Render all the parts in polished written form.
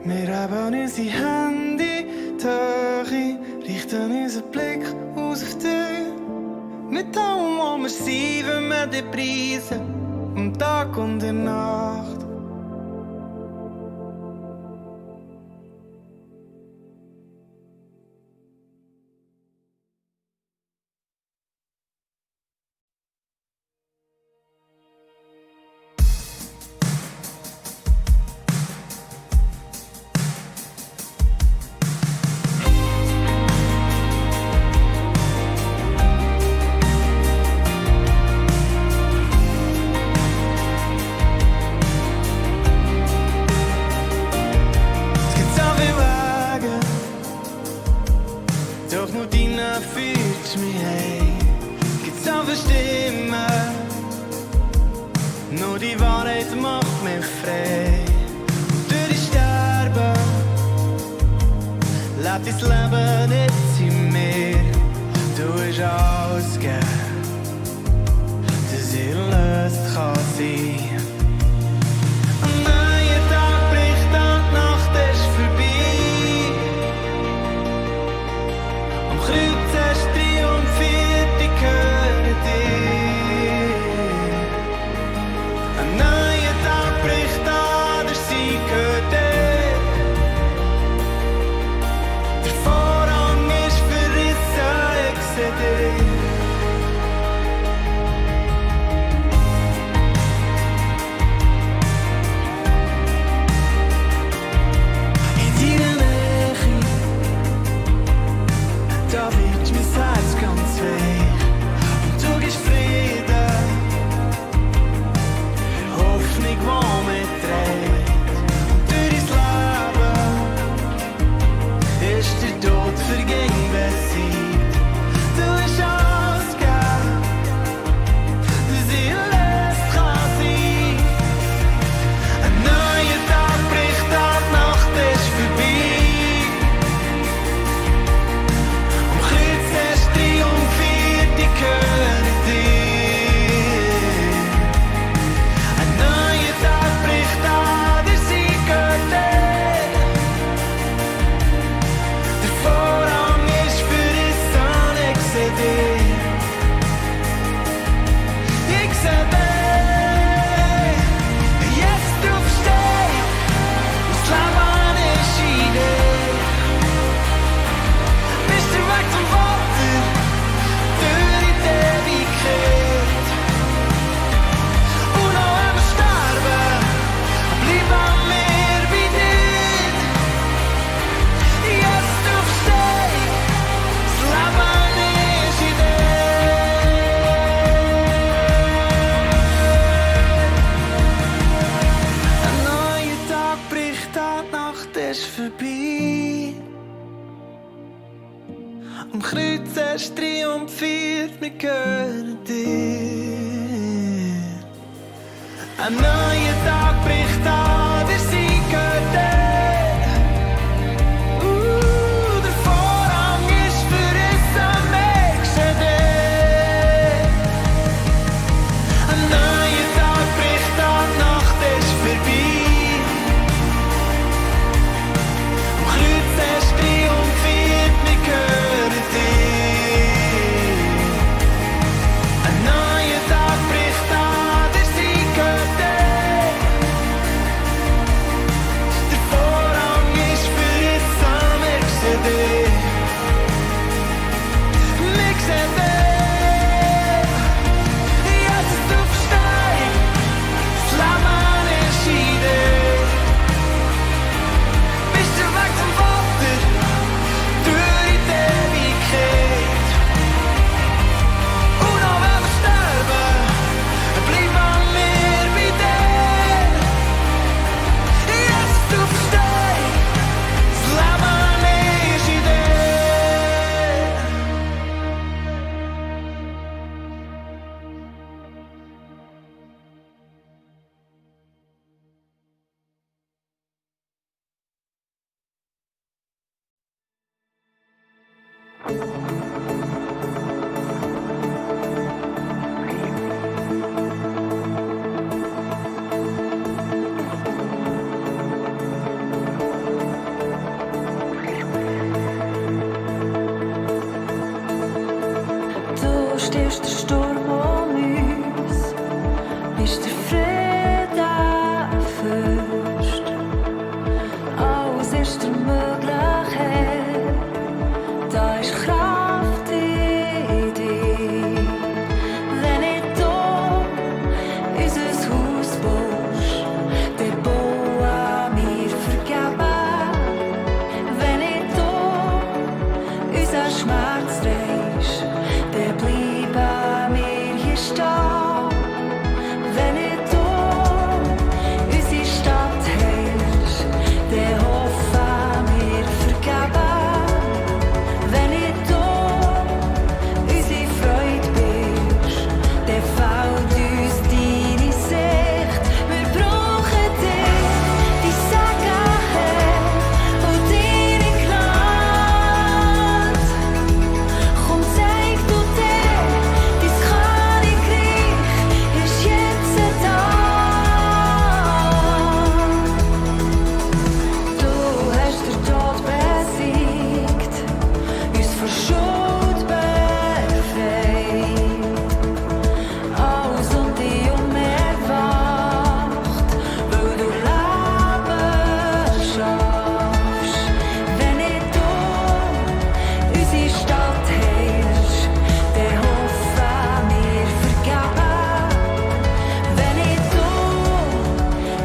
Wir haben unsere Hände die Höhe, richten unseren Blick aus auf dich. Mit allem, wo wir sind, wenn wir dich preisen, am Tag und in der Nacht. Doch nur deine führt mich heim. Gibt's so viele Stimmen, nur die Wahrheit macht mich frei. Durch die Sterben lebt dein Leben jetzt in mir. Du hast alles gegeben, dass ich erlöst kann sein. Ein neuer Tag bricht an, die Nacht ist vorbei. Kreuz hast triumphiert, ich gehöre dir. Ein neuer Tag bricht an, der Sieg gehört dir. Der Vorhang ist verrissen, ich seh dich. In deiner Nähe, da wird mein Herz ganz weich und du gibst Frieden, Hoffnung, die mich trägt. Und durch dein Leben ist der Tod vergänglich besiegt. Du hast alles gegeben, dass ich erlöst kann sein. Ein neuer Tag bricht an, die Nacht ist vorbei. Triumphiert, ich gehöre dir. Ein neuer Tag bricht an, der Sieg gehört dir. Der Vorhang ist verrissen, ich seh dich. Ich seh dich. Jetzt aufstehen, das Leben ist in dir. Bist du weg zum Vater? Durch die Ewigkeit. Und auch wenn wir sterben, bleiben wir bei dir. Jetzt aufstehen, das Leben ist in dir. Ein neuer Tag bricht an, die Nacht ist vorbei. Am Kreuz hast triumphiert, wir gehören dir. Ein neuer Tag bricht an, der Sieg gehört dir. Der Vorhang ist verrissen, ich seh dich. Ein neuer Tag bricht an, die Nacht ist vorbei. Am Kreuz hast triumphiert, wir gehören dir. Ein neuer Tag bricht an, der Sieg gehört dir. Der Vorhang ist verrissen, ich seh dich. Ich seh dich. Jetzt aufstehen, das Leben ist in dir. Bist du weg zum Vater, durch die Ewigkeit. Und auch wenn wir sterben, bleiben wir bei dir. Jetzt aufstehen, das Leben ist in dir. was ist der Mögliche? Da ist Kraft in dir. Wenn ich da unser Haus baust, dann baue mir vergeben. Wenn ich da unser Schmerz drehst, dann bleiben wir hier stehen. Wenn ich da unsere Stadt heilst, dann hoffen wir vergeben. Wenn ich da unsere Freude bist, dann fällt uns deine Sicht. Wir brauchen dich, die Sicherheit und deine Gnade. Komm, zeig du dir, dein Königreich ist jetzt da. Du hast den Tod besiegt, uns vor Schuld befreit. Alles um dich erwacht, weil du Leben schaffst. Wenn ich da unsere Stadt heilst, dann hoffen wir vergeben. Wenn ich da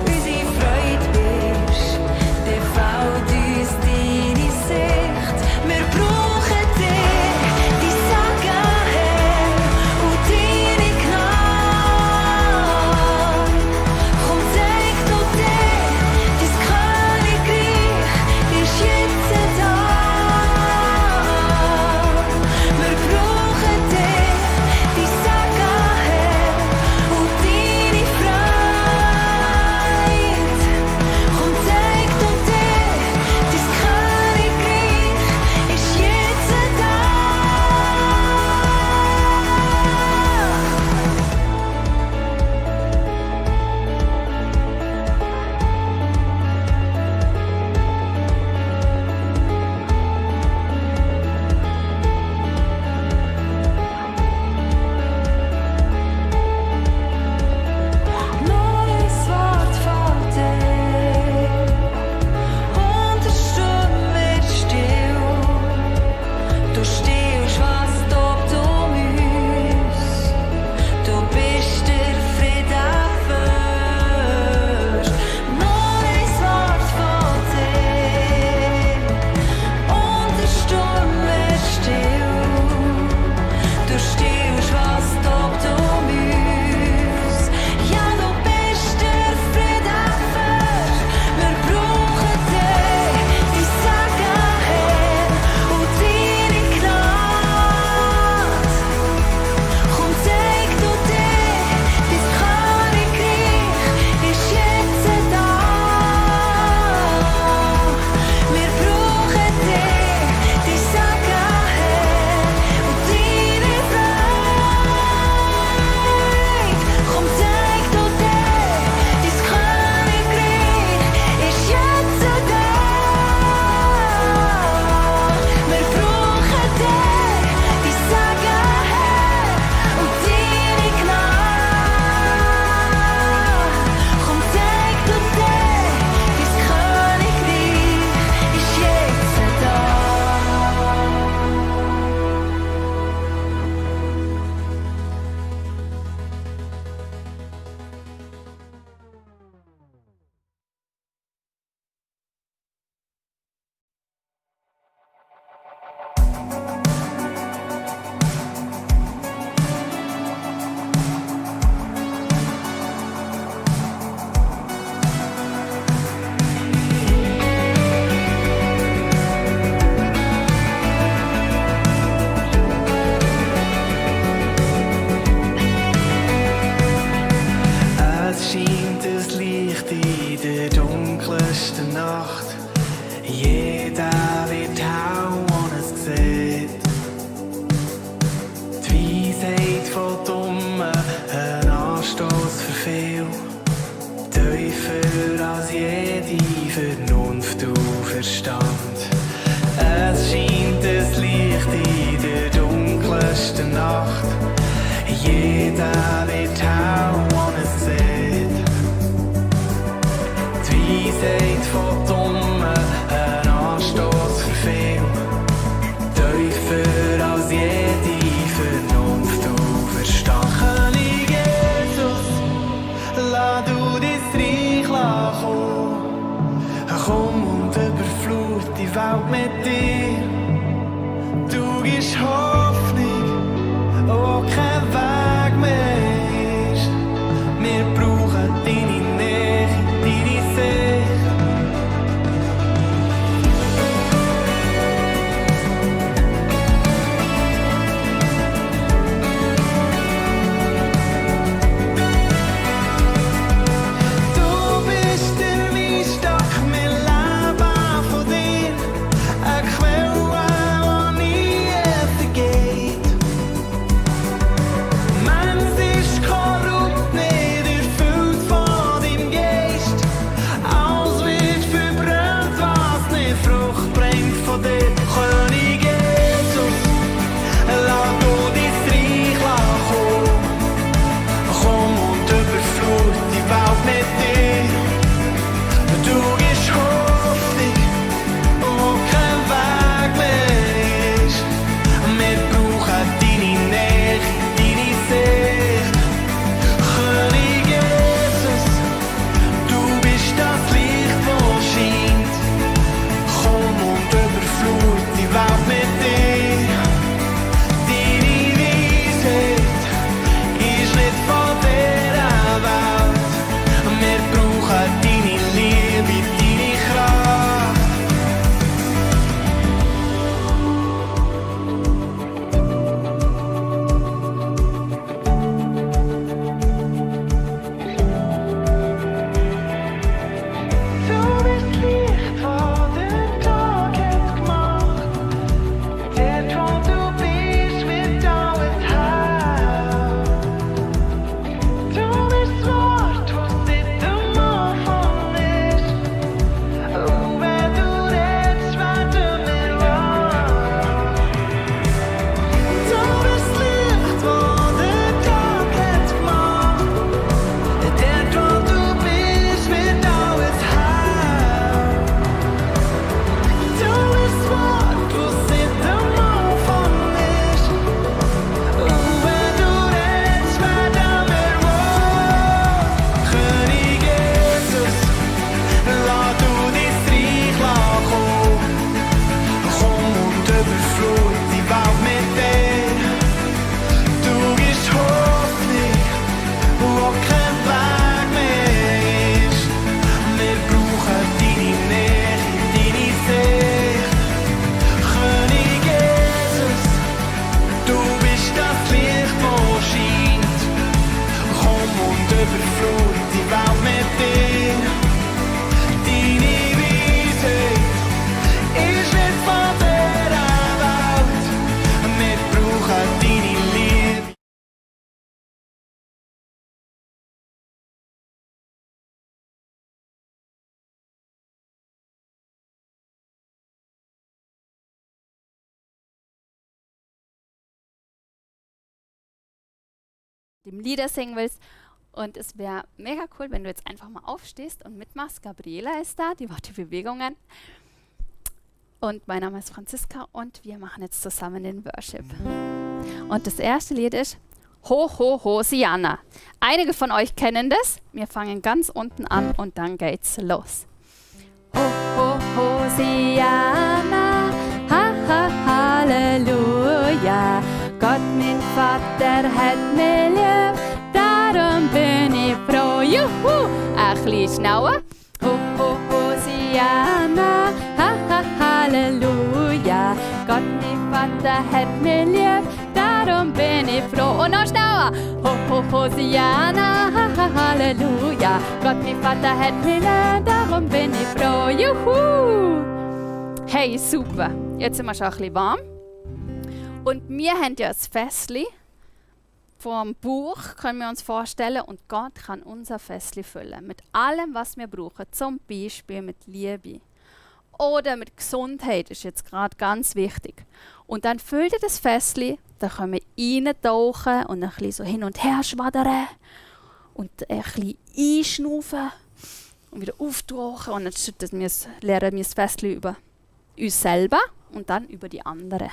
unsere Freude bist, dann fällt uns deine Sicht. Wir brauchen dich, die Sicherheit und deine Gnade. Komm, zeig du dir, dein Königreich ist jetzt da. Wir brauchen dich, die Sicherheit und deine Freiheit. Komm, zeig du dir, dein Königreich ist jetzt da. Neues Wort von dir und der Sturm wird still. Du stillst, was tobt uns. Du bist der Frieden. Neues Wort von dir und der Sturm wird still. Du stillst, was tobt uns. Ja, du bist der Frieden. Wir brauchen dich, die Sicherheit und deine Gnade. Komm, zeig du dir, dein Königreich ist jetzt da. Wir brauchen dich, die Sicherheit und deine Freiheit. Komm, zeig du dir, dein Königreich ist jetzt da. Wir brauchen dich, die Sicherheit und deine Gnade. Komm, zeig du dir, dein Königreich ist jetzt da. Es scheint ein Licht in der dunkelsten Nacht. Jeder wird hauen, wenn es sieht. Die Weisheit von Dummen, ein Anstoß für viel. Tiefer als jede Vernunft und Verstand. Es scheint ein Licht in der dunkelsten Nacht. Jeder wird hauen, wenn es sieht. Die Weisheit von Dummen, überflutet die Welt mit dir. Du gibst Hoffnung, wo kein Weg mehr ist. Wir brauchen deine Nähe, deine Sicht. Du bist der Weinstock, wir leben von dir. Eine Quelle, die nie vergeht. Meins ist korrupt, nicht erfüllt von deinem Geist. Alles wird verbrannt, was nicht Frucht bringt von dir. König Jesus, lass du dein Reich kommen. Komm und überflut die Welt mit dir. Du gibst Hoffnung, wo kein Weg mehr ist. Wir brauchen deine Nähe, deine Sicht. König Jesus, du bist das Licht, das scheint. Komm und überflut die Welt mit dir. Deine Weisheit ist nicht von dieser Welt. Wir brauchen deine Liebe, deine Kraft. Du bist Licht, was den Tag hat gemacht. Dort, wo du bist, wird alles heil. Du bist das Wort, was seit dem Anfang ist. Und wenn du redest, werden wir wahr. Du bist Licht, was den Tag hat gemacht. Dort, wo du bist, wird alles heil. Du bist das Wort, was seit dem Anfang ist. Und wenn du redest, werden wir wahr. König Jesus, lass du dein Reich kommen. Komm und überflut die Welt mit dir. Du gibst Hoffnung, wo kein Weg mehr ist. Wir brauchen deine Nähe, deine Sicht. König Jesus, du bist das Licht, das scheint. Komm und überflut die Welt mit dir. Deine Weisheit ist nicht von dieser Welt. Wir brauchen deine Liebe. dem Lieder singen willst. Und es wäre mega cool, wenn du jetzt einfach mal aufstehst und mitmachst. Gabriela ist da, die macht die Bewegungen. Und mein Name ist Franziska und wir machen jetzt zusammen den Worship. Und das erste Lied ist Ho, Ho, Hosianna. Einige von euch kennen das. Wir fangen ganz unten an und dann geht's los. Ho, Ho, Hosianna, ha, ha, Halleluja. Gott, mein Vater, hat mich lieb, darum bin ich froh. Juhu! Ein bisschen schneller. Ho, Ho, Hosianna, ha, ha, Halleluja. Gott, mein Vater, hat mich lieb, darum bin ich froh. Und noch schneller. Ho, Ho, Hosianna, ha, ha, Halleluja. Gott, mein Vater, hat mich lieb, darum bin ich froh. Juhu! Hey, super. Jetzt sind wir schon ein bisschen warm. Und wir haben ja das Festli vom Buch, können wir uns vorstellen. Und Gott kann unser Festli füllen. Mit allem, was wir brauchen. Zum Beispiel mit Liebe. Oder mit Gesundheit, ist jetzt gerade ganz wichtig. Und dann füllt ihr das Festli, da können wir reintauchen und ein bisschen so hin und her schwadern. Und ein bisschen einschnaufen und wieder auftauchen. Und dann lernen wir das Festli über uns selber und dann über die anderen.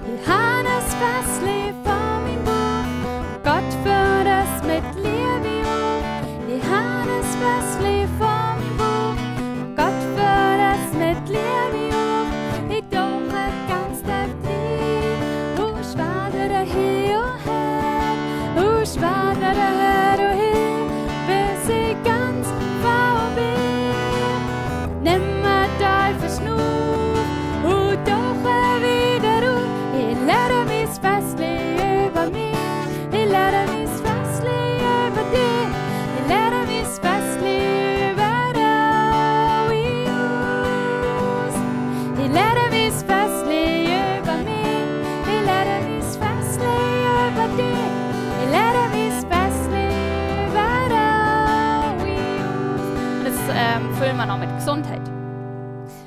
Johannes Festli von meinem Buch, Gott führt es mit Liebe um. Johannes Festli Fässli vom Buch. Gott für das mit Liebe auf. Ich tauche ganz tief drin. Schwadere hier und her. Schwadere her und hin. Bis ich ganz vorbei. Nimm mir Teufelsschnur und tauche wieder auf. Ich lerne mein Fässli über mich. Ich lerne mein Fässli über dich. Ich lerne mein Fässli über alle aus. Ich lerne mein Fässli über mich. Ich lerne mein Fässli über dich. Ich lerne mein Fässli über alle aus. Und das füllen wir noch mit Gesundheit.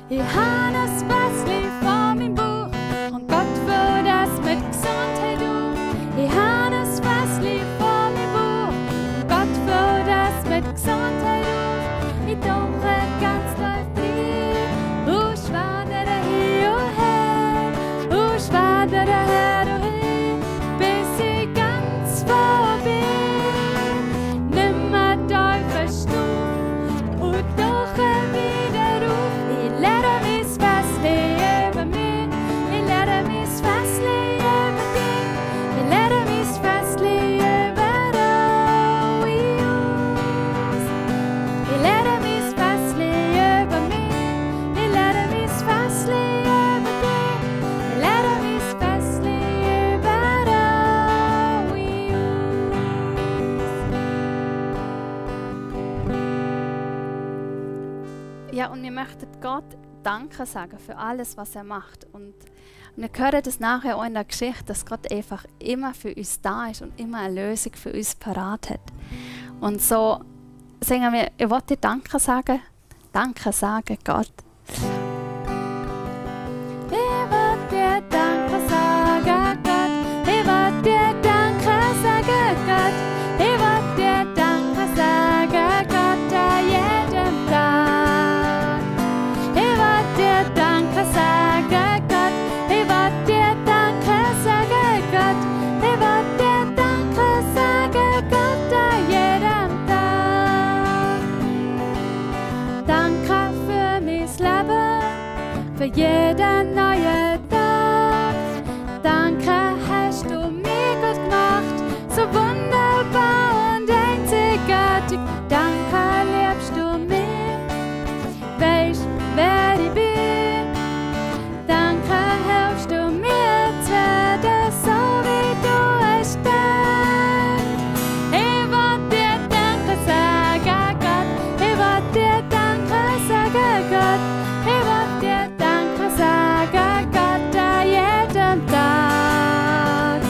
Ich habe ein Fässli von meinem Buch und Gott will das mit Gesundheit tun. Ich habe ein Fässli von meinem Buch und Gott will das mit Gesundheit tun. Ich tauche ganz tief drin, schwadere hier und her, schwadere her und hin, bis ich ganz vorbei. Nimm mir Teufelsschnur und tauche wieder auf. Ich lerne mein Fässli über mich. Ich lerne mein Fässli über dich. Ich lerne mein Fässli über alle aus. Ich lerne mein Fässli über mich. Ich lerne mein Fässli über dich. Ich lerne mein Fässli über alle aus. Ja, und wir möchten Gott Danke sagen für alles, was er macht. Und wir hören das nachher auch in der Geschichte, dass Gott einfach immer für uns da ist und immer eine Lösung für uns parat hat. Und so singen wir, ich wollte dir Danke sagen, Gott. Ich wollte dir Danke sagen, Gott. Ich wollte dir Danke sagen, Gott. Ich wollte dir Danke sagen, Gott, an jedem Tag. Ich wollte dir Danke sagen, Gott. Ich wollte dir Danke sagen, Gott. Ich wollte dir Danke sagen, Gott, an jedem Tag. Danke für mein Leben, für jeden neuen Tag. Danke, hast du mir gut gemacht, so wunderbar und einzigartig. Danke, liebst du mich, weißt, wer ich bin. Danke, hilfst du mir zu werden, so wie du es denkst. Ich wollte dir Danke sagen, Gott. Ich wollte dir Danke sagen, Gott. Ich wollte dir Danke sagen, Gott, an jedem Tag.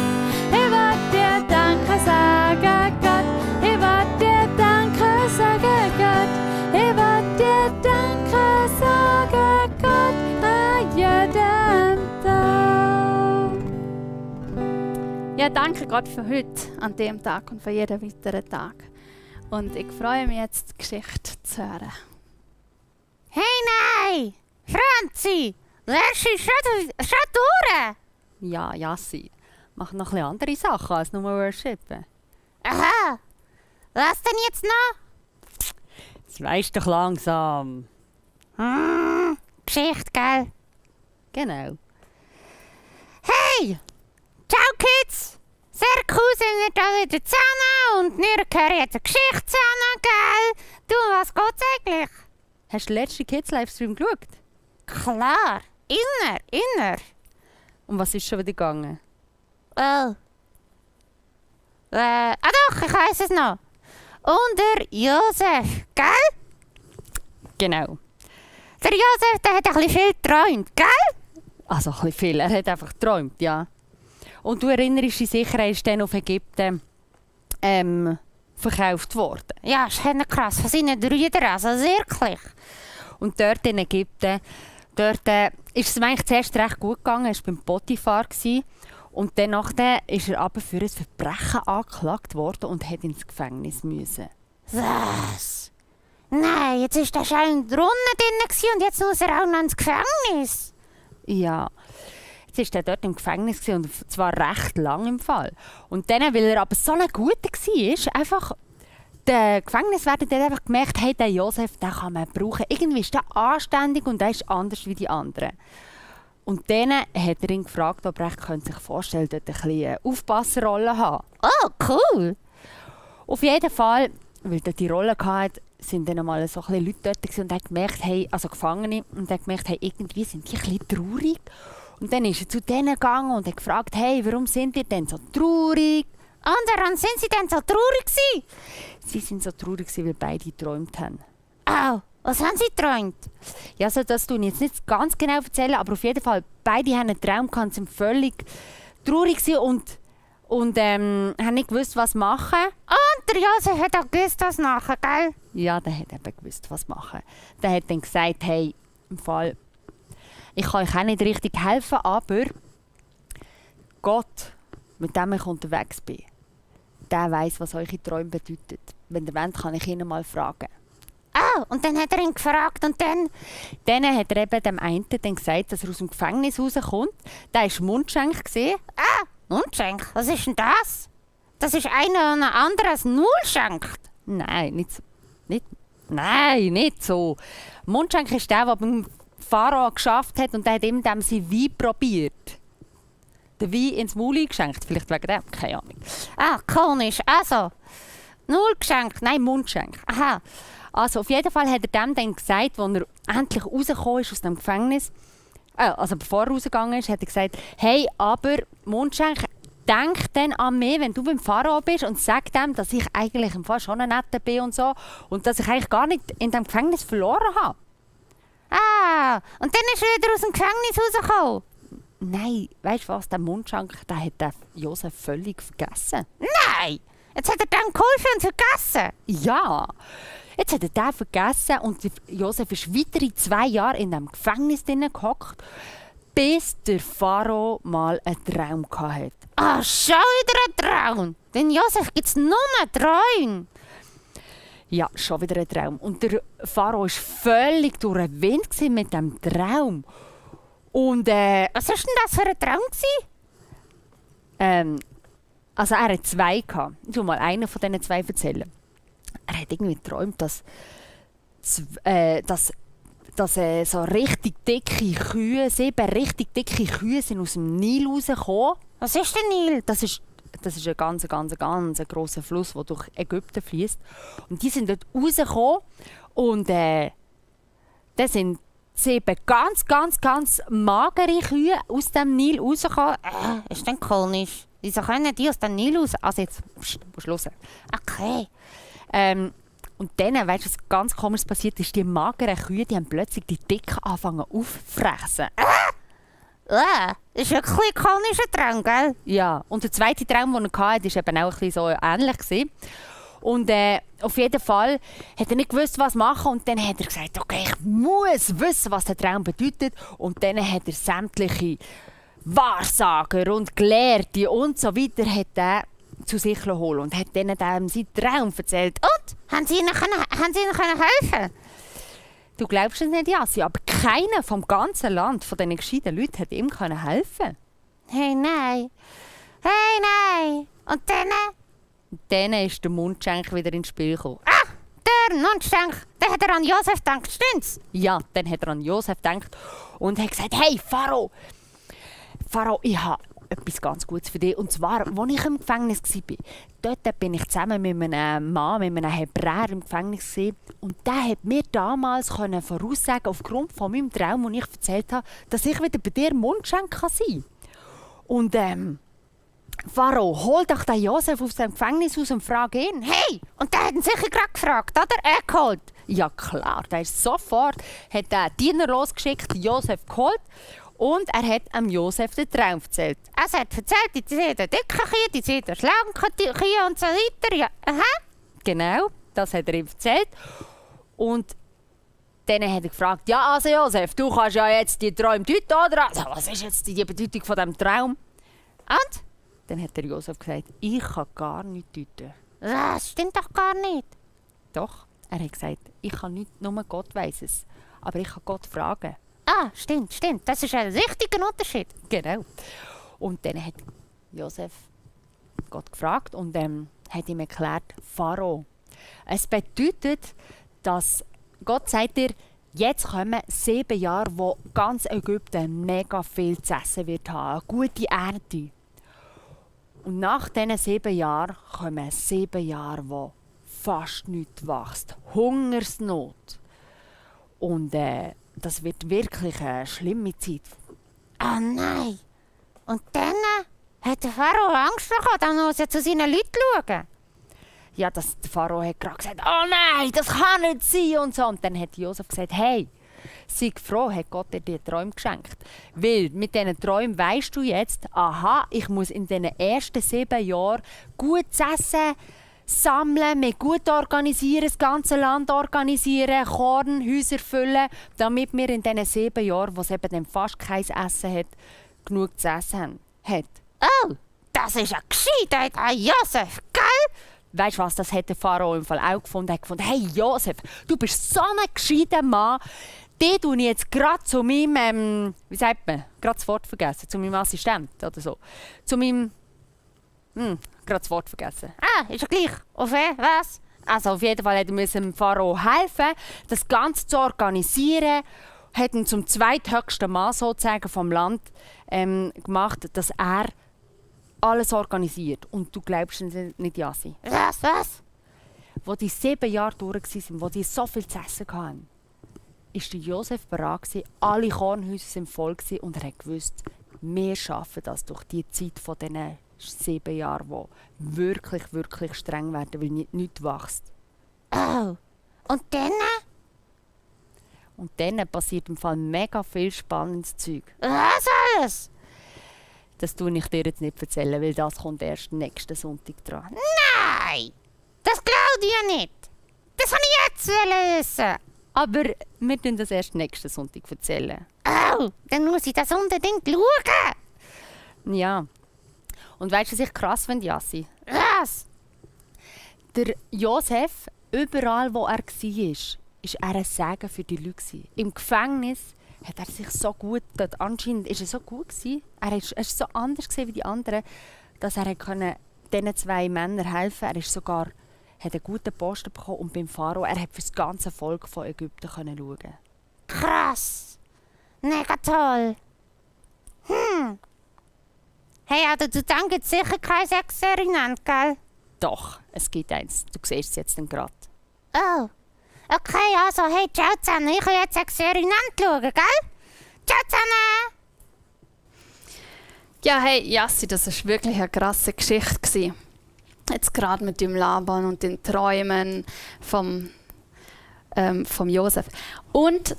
Ich wollte dir Danke sagen, Gott. Ich wollte dir Danke sagen, Gott. Ich wollte dir Danke sagen, Gott, an jedem Tag. Ja, danke Gott für heute, an dem Tag und für jeden weiteren Tag. Und ich freue mich jetzt, die Geschichte zu hören. Hey, nein! Franzi! Lernst du schon durch? Ja, Jassi. Mach noch ein bisschen andere Sachen als nur worshipen. Aha! Was denn jetzt noch? Das weisst doch langsam. Geschichte, gell? Genau. Hey! Ciao, Kids! Sehr cool sind wir da wieder zusammen und wir hören jetzt eine Geschichte zusammen, gell? Du, was geht's eigentlich? Hast du den letzten Kids-Livestream geschaut? Klar! Inner! Und was ist schon wieder gegangen? Oh. Doch, ich weiss es noch. Und der Josef, gell? Genau. Der Josef, der hat ein bisschen viel geträumt, gell? Also ein bisschen viel. Er hat einfach geträumt, ja. Und du erinnerst dich sicher, er ist dann auf Ägypten verkauft worden. Ja, ist krass. Von seinen Brüdern, also wirklich. Und dort in Ägypten, ist es ihm eigentlich zuerst recht gut gegangen. Er war beim Potiphar. Und danach ist er aber für ein Verbrechen angeklagt worden und hat ins Gefängnis müssen. Was? Nein, jetzt ist er schon in der Runde drin und jetzt muss er auch noch ins Gefängnis. Ja, jetzt war er dort im Gefängnis und zwar recht lang im Fall. Und dann, weil er aber so ein Guter war, einfach der Gefängniswärter hat einfach gemerkt, hey, der Josef, den kann man brauchen. Irgendwie ist der anständig und der ist anders wie die anderen. Und dann hat er ihn gefragt, ob er sich vorstellen könnte, dort ein bisschen eine Aufpasserrolle zu haben. Oh, cool. Auf jeden Fall, weil er die Rolle hatte, sind dann mal so ein bisschen Leute dort gewesen und hat gemerkt, hey, also Gefangene, und hat gemerkt, hey, irgendwie sind die ein bisschen traurig. Und dann ist er zu denen gegangen und hat gefragt, hey, warum sind ihr denn so traurig? Und warum sind Sie denn so traurig gewesen? Sie sind so traurig gewesen, weil beide geträumt haben. Oh, was haben Sie geträumt? Ja, also das tue ich jetzt nicht ganz genau erzählen, aber auf jeden Fall, beide haben einen Traum gehabt, sind völlig traurig gewesen und haben nicht gewusst, was machen. Und der Josef hat auch gewusst, was nachher, gell? Ja, der hat eben gewusst, was machen. Der hat dann gesagt, hey, im Fall, ich kann euch auch nicht richtig helfen, aber Gott, mit dem ich unterwegs bin, der weiss, was eure Träume bedeuten. Wenn ihr wollt, kann ich ihn mal fragen. Oh, und dann hat er ihn gefragt und dann... Dann hat er eben dem einen dann gesagt, dass er aus dem Gefängnis rauskommt. Der war Mundschenk. Ah, Mundschenk, was ist denn das? Das ist einer, der ein anderes Null schenkt. Nein, nicht so. Nein, nicht so. Mundschenk ist der beim Pharao geschafft hat und der hat ihm dem sein Wein probiert. Den Wein ins Maul geschenkt, vielleicht wegen dem, keine Ahnung. Ah, komisch. Also, Null geschenkt. Nein, Mundschenk. Aha. Also auf jeden Fall hat er dem dann gesagt, als er endlich rausgekommen ist aus dem Gefängnis, also bevor er rausgegangen ist, hat er gesagt, hey, aber Mundschenk, denk dann an mich, wenn du beim Pharao bist und sag dem, dass ich eigentlich im Fall schon ein Netter bin und so und dass ich eigentlich gar nicht in dem Gefängnis verloren habe. Ah, und dann ist er wieder aus dem Gefängnis rausgekommen. Nein, weißt du was, der Mundschenk, der hat den Josef völlig vergessen. Nein, jetzt hat er dann geholfen und vergessen. Ja, jetzt hat er den vergessen und der Josef ist weitere 2 Jahre in dem Gefängnis gehockt, bis der Pharao mal einen Traum hatte. Ah, schon wieder ein Traum. Den Josef gibt es nur einen Traum. Ja, schon wieder ein Traum. Und der Pharao war völlig durch den Wind mit diesem Traum. Und Was war denn das für ein Traum gewesen? also er hat 2 gehabt. Ich will mal einen von diesen 2 erzählen. Er hat irgendwie geträumt, dass so richtig dicke Kühe, 7 richtig dicke Kühe sind aus dem Nil rausgekommen. Was ist der Nil? Das ist ein ganz grosser Fluss, der durch Ägypten fließt. Und die sind dort rausgekommen und dann sind 7 ganz magere Kühe aus dem Nil rausgekommen. Ist denn komisch. Wieso können die aus dem Nil raus? Also jetzt, musst du hören. Okay. Und dann, weißt du, was ganz komisches passiert ist, die mageren Kühe, die haben plötzlich die dicken angefangen auffressen. Das ist wirklich ein komischer Traum, gell? Ja, und der zweite Traum, den er hatte, war eben auch ein bisschen so ähnlich gewesen. Und auf jeden Fall hat er nicht gewusst, was machen. Und dann hat er gesagt, okay, ich muss wissen, was der Traum bedeutet. Und dann hat er sämtliche Wahrsager und Gelehrte und so weiter hat er zu sich holen und hat denen seinen Traum erzählt. Und? Haben Sie ihnen helfen? Du glaubst es nicht, Jassi, aber keiner vom ganzen Land, von diesen gescheiten Leuten, hat ihm helfen. Hey, nein. Hey, nein. Und dann? Dann ist der Mundschenk wieder ins Spiel gekommen. Ah, der Mundschenk. Der hat er an Josef gedacht, stimmt's? Ja, dann hat er an Josef gedacht und hat gesagt, hey, Pharao, ich habe etwas ganz Gutes für dich. Und zwar, als ich im Gefängnis war, dort bin ich zusammen mit einem Mann, mit einem Hebräer im Gefängnis gewesen. Und der hat mir damals voraussagen, aufgrund von meinem Traum, den ich erzählt habe, dass ich wieder bei dir Mundschenk sein kann. Und Pharao, hol doch den Josef aus dem Gefängnis aus und frag ihn. Hey, und der hat ihn sicher gerade gefragt, oder? Er geholt. Ja klar, der ist sofort, hat den Diener losgeschickt, Josef geholt. Und er hat Josef den Traum erzählt. Er hat erzählt, die sind der dicke Kühe, die sind der schlanke Kühe und so weiter. Ja. Aha. Genau, das hat er ihm erzählt. Und dann hat er gefragt, ja also Josef, du kannst ja jetzt die Träume deuten, oder? Also, was ist jetzt die Bedeutung von diesem Traum? Und? Dann hat der Josef gesagt, ich kann gar nichts deuten. Das stimmt doch gar nicht. Doch, er hat gesagt, ich kann nicht, nur Gott weiss es. Aber ich kann Gott fragen. Ah, stimmt. Das ist ein richtiger Unterschied. Genau. Und dann hat Josef Gott gefragt und hat ihm erklärt, Pharao, Es bedeutet, dass Gott sagt dir, jetzt kommen 7 Jahre, wo ganz Ägypten mega viel zu essen wird haben, eine gute Ernte. Und nach diesen 7 Jahren kommen 7 Jahre, wo fast nichts wächst. Hungersnot. Und das wird wirklich eine schlimme Zeit. Oh nein! Und dann hat der Pharao Angst bekommen, dann muss er zu seinen Leuten schauen. Ja, der Pharao hat gerade gesagt, oh nein, das kann nicht sein und so. Und dann hat Josef gesagt, hey, sei froh, hat Gott dir diese Träume geschenkt. Weil mit diesen Träumen weisst du jetzt, aha, ich muss in diesen ersten 7 Jahren gutes Essen sammeln, mich gut organisieren, das ganze Land organisieren, Kornhäuser füllen, damit wir in diesen 7 Jahren, wo es eben dann fast kein Essen hat, genug zu essen haben. Oh, das ist ein gescheiter Josef, gell? Weißt du was, das hat der Pharao im Fall auch gefunden. Er hat gefunden, hey Josef, du bist so ein gescheiter Mann. Den tue ich jetzt gerade zu meinem, wie sagt man, gerade das Wort vergessen, zu meinem Assistent oder so. Zu meinem, gerade das Wort vergessen. Ah, ist ja gleich. Auf was? Also auf jeden Fall musste dem Pharao helfen, das Ganze zu organisieren. Hat ihn zum zweithöchsten Mann sozusagen vom Land gemacht, dass er alles organisiert. Und du glaubst nicht, Jassi. Was? Wo die 7 Jahre durch waren, wo die so viel zu essen hatten, war der Josef bereit, alle Kornhäuser waren voll und er wusste, wir schaffen das durch die Zeit von diesen 7 Jahren, die wirklich, wirklich streng werden, weil nichts wächst. Oh, und dann? Und dann passiert im Fall mega viel spannendes Zeug. Was alles? Das tue ich dir jetzt nicht erzählen, weil das kommt erst nächsten Sonntag dran. Nein! Das glaube ich ja nicht. Das wollte ich jetzt wissen. Aber wir tun das erst nächsten Sonntag erzählen. Oh, dann muss ich das unbedingt schauen. Ja. Und weißt du, was ich krass finde, Jassi? Was? Der Josef, überall wo er war, war er ein Segen für die Leute. Im Gefängnis hat er sich so gut, anscheinend war er so gut gewesen, er ist so anders wie die anderen, dass er diesen 2 Männern helfen konnte. Er ist sogar, hat einen guten Posten bekommen und beim Pharao, er hat für das ganze Volk von Ägypten schauen. Krass. Mega toll. Hey, also du denkst sicher kein Experiment, gell? Doch, es gibt eins. Du siehst es jetzt dann gerade. Oh. Okay, also, hey, ciao zusammen. Ich will jetzt Experiment schauen, gell? Ciao zusammen. Ja, hey, Jassi, das war wirklich eine krasse Geschichte gewesen. Jetzt gerade mit dem Laban und den Träumen vom Josef. Und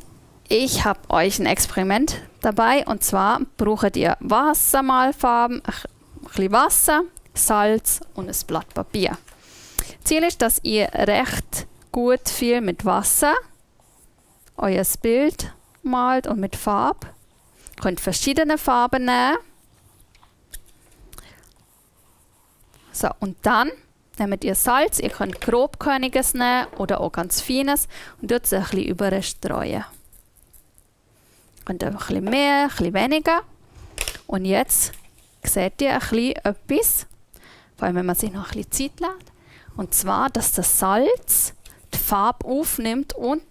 ich habe euch ein Experiment dabei. Und zwar braucht ihr Wassermalfarben, ein bisschen Wasser, Salz und ein Blatt Papier. Ziel ist, dass ihr recht gut viel mit Wasser euer Bild malt und mit Farbe. Ihr könnt verschiedene Farben nehmen. So, und dann nehmt ihr Salz. Ihr könnt grobkörniges nehmen oder auch ganz feines und dort es ein bisschen überstreuen. Ihr könnt ein bisschen mehr, ein bisschen weniger. Und jetzt seht ihr ein bisschen etwas, vor allem wenn man sich noch ein bisschen Zeit lässt. Und zwar, dass das Salz die Farbe aufnimmt und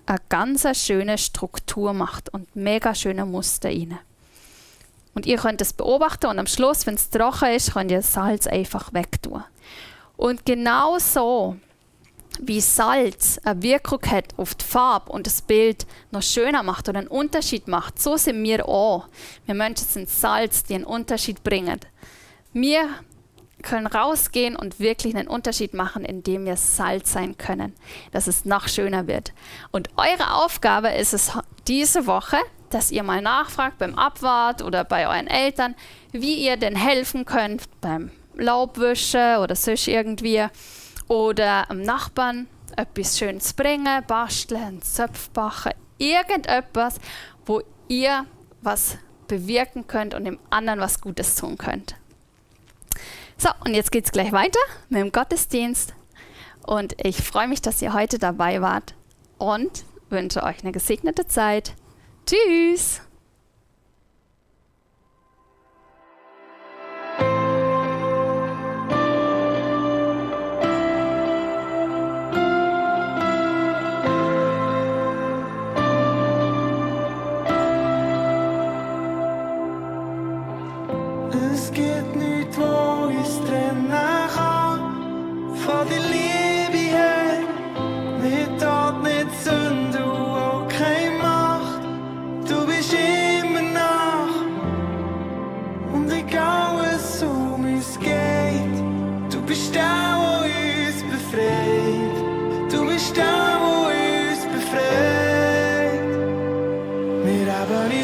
eine ganz schöne Struktur macht und mega schöne Muster rein. Und ihr könnt es beobachten und am Schluss, wenn es trocken ist, könnt ihr das Salz einfach wegtun. Und genau so, wie Salz eine Wirkung hat auf die Farbe und das Bild noch schöner macht oder einen Unterschied macht, so sind wir auch. Wir Menschen sind Salz, die einen Unterschied bringen. Wir können rausgehen und wirklich einen Unterschied machen, indem wir Salz sein können, dass es noch schöner wird. Und eure Aufgabe ist es diese Woche, dass ihr mal nachfragt beim Abwart oder bei euren Eltern, wie ihr denn helfen könnt beim Laubwischen oder sonst irgendwie oder am Nachbarn etwas Schönes bringen, basteln, Zöpfe backen, irgendetwas, wo ihr was bewirken könnt und dem anderen was Gutes tun könnt. So, und jetzt geht es gleich weiter mit dem Gottesdienst. Und ich freue mich, dass ihr heute dabei wart und wünsche euch eine gesegnete Zeit. Tschüss!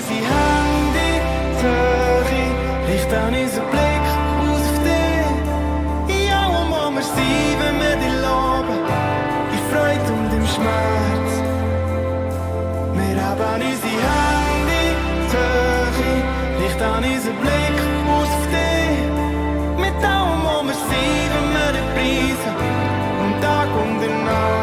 unsere Hände hoch, richte an unseren Blick aus auf dich. Ja, wo wir sein, wenn wir dich loben, in Freude und im Schmerz. Wir haben unsere Hände hoch, richte an unseren Blick aus auf dich. Mit allem, wo wir sein, wenn wir dich preisen, um Tag und in Nacht.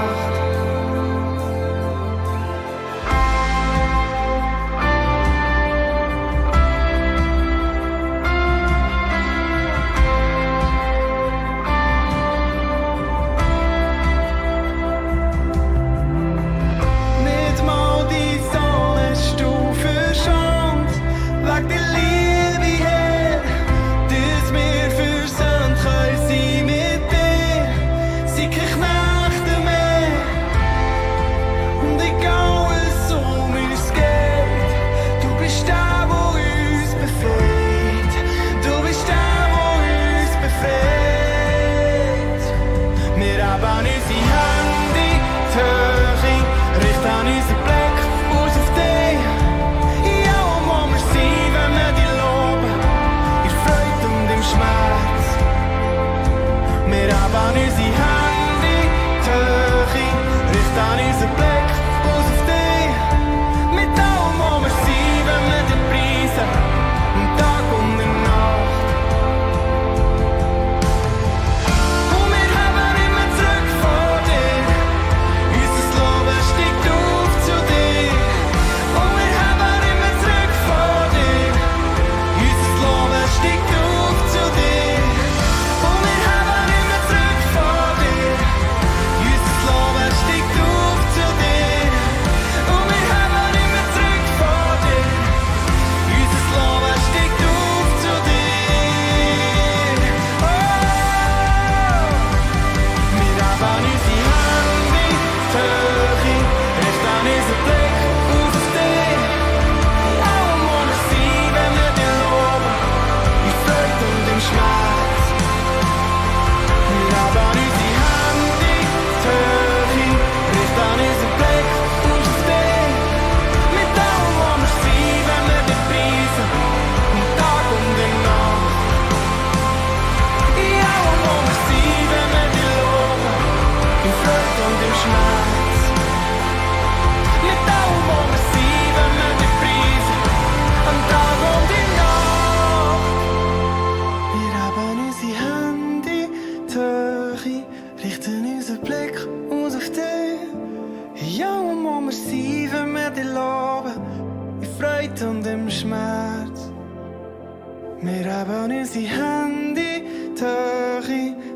Wir haben unsere Hände hoch,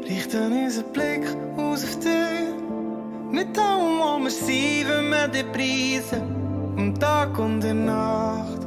richten unseren Blick aus auf dich. Mit allem, wo wir sind, wenn wir dich preisen, am Tag und in der Nacht.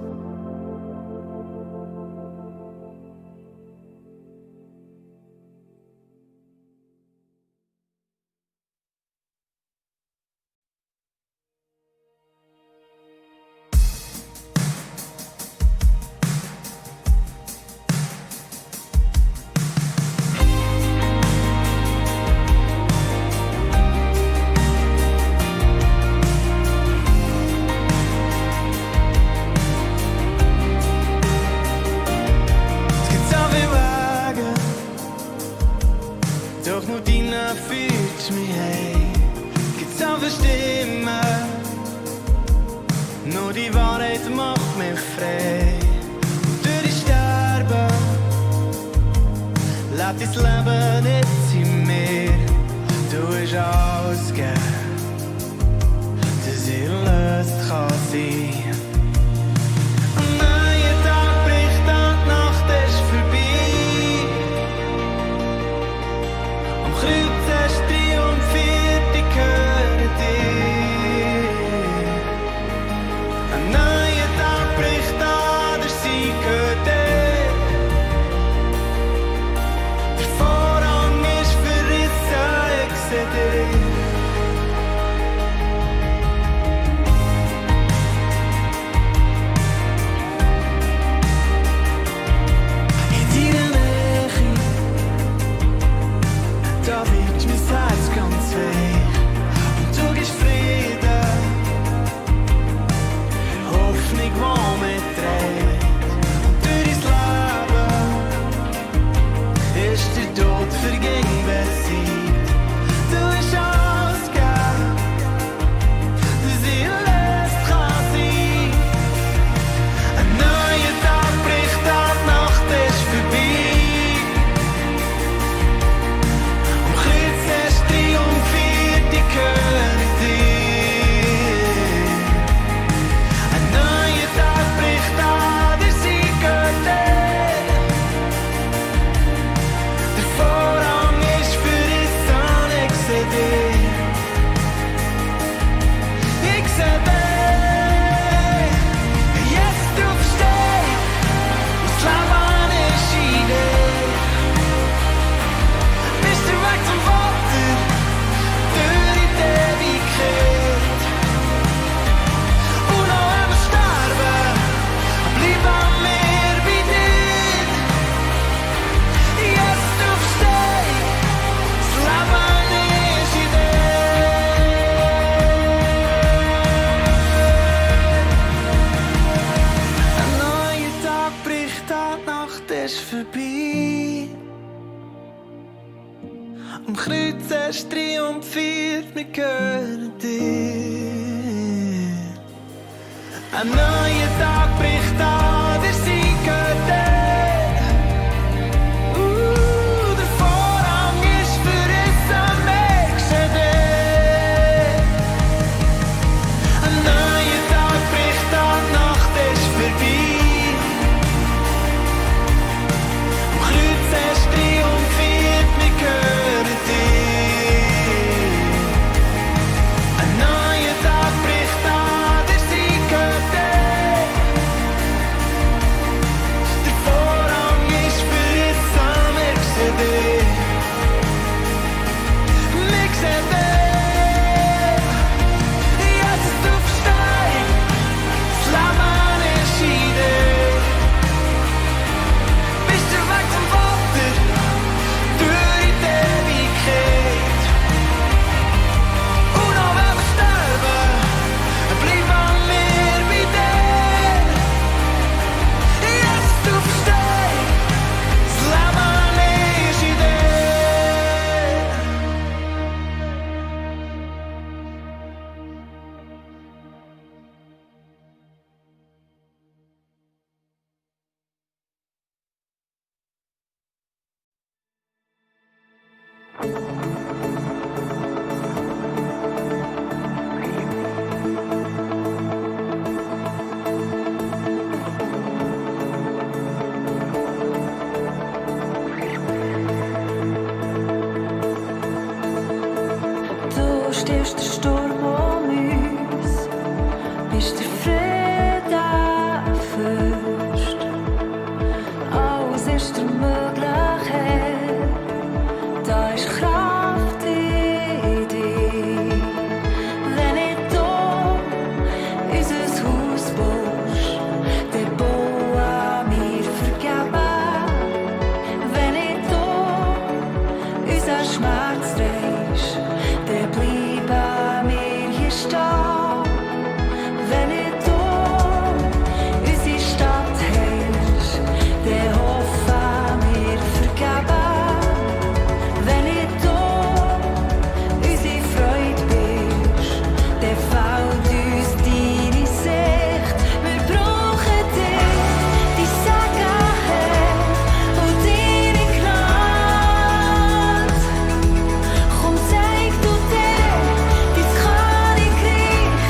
Doch nur deine führt mich heim. Gibt's andere Stimmen, nur die Wahrheit macht mich frei. Durch die Sterben lebt dein Leben jetzt in mir. Du hast alles gegeben, dass ich erlöst kann sein. Ein neuer Tag bricht an, die Nacht ist vorbei. Kreuz hast triumphiert, ich gehöre dir. Ein neuer Tag bricht an, der Sieg gehört dir. Der Vorhang ist verrissen, ich seh dich. Am Kreuz hast triumphiert, wir gehören dir. Ein neuer Tag bricht an, der Sieg gehört dir. Der Vorhang ist verrissen, merkst du dir. Ein neuer Tag bricht an, die Nacht ist vorbei. Am Kreuz hast du triumphiert, wir gehören dir. Ein neuer Tag bricht an, der Sieg gehört dir. Der Vorhang ist verrissen, merkst du dir. Merkst du dir. Jesus, du verstehst, das Leben ist in dir. Bist der Weg zum Vater, durch in die Ewigkeit. Und auch wenn wir sterben, bleiben wir bei dir. Jesus, du verstehst, das Leben ist in dir. Du stehst der Sturm um uns, bist der Frieden Fürst. Alles ist dir möglich, Herr, da ist Kraft in dir. Wenn ich du unser Haus baust, dann bauen wir vergeben. Wenn ich du unser Schmerz drehst, dann bleiben wir hier stehen. Wenn ich du unsere Stadt heilst, dann hoffen wir vergeben. Wenn ich du unsere Freude bist, dann fällt uns deine Sicht. Wir brauchen dich, die Segen, Herr, und deine Gnade. Komm, zeig du dir dein Königreich.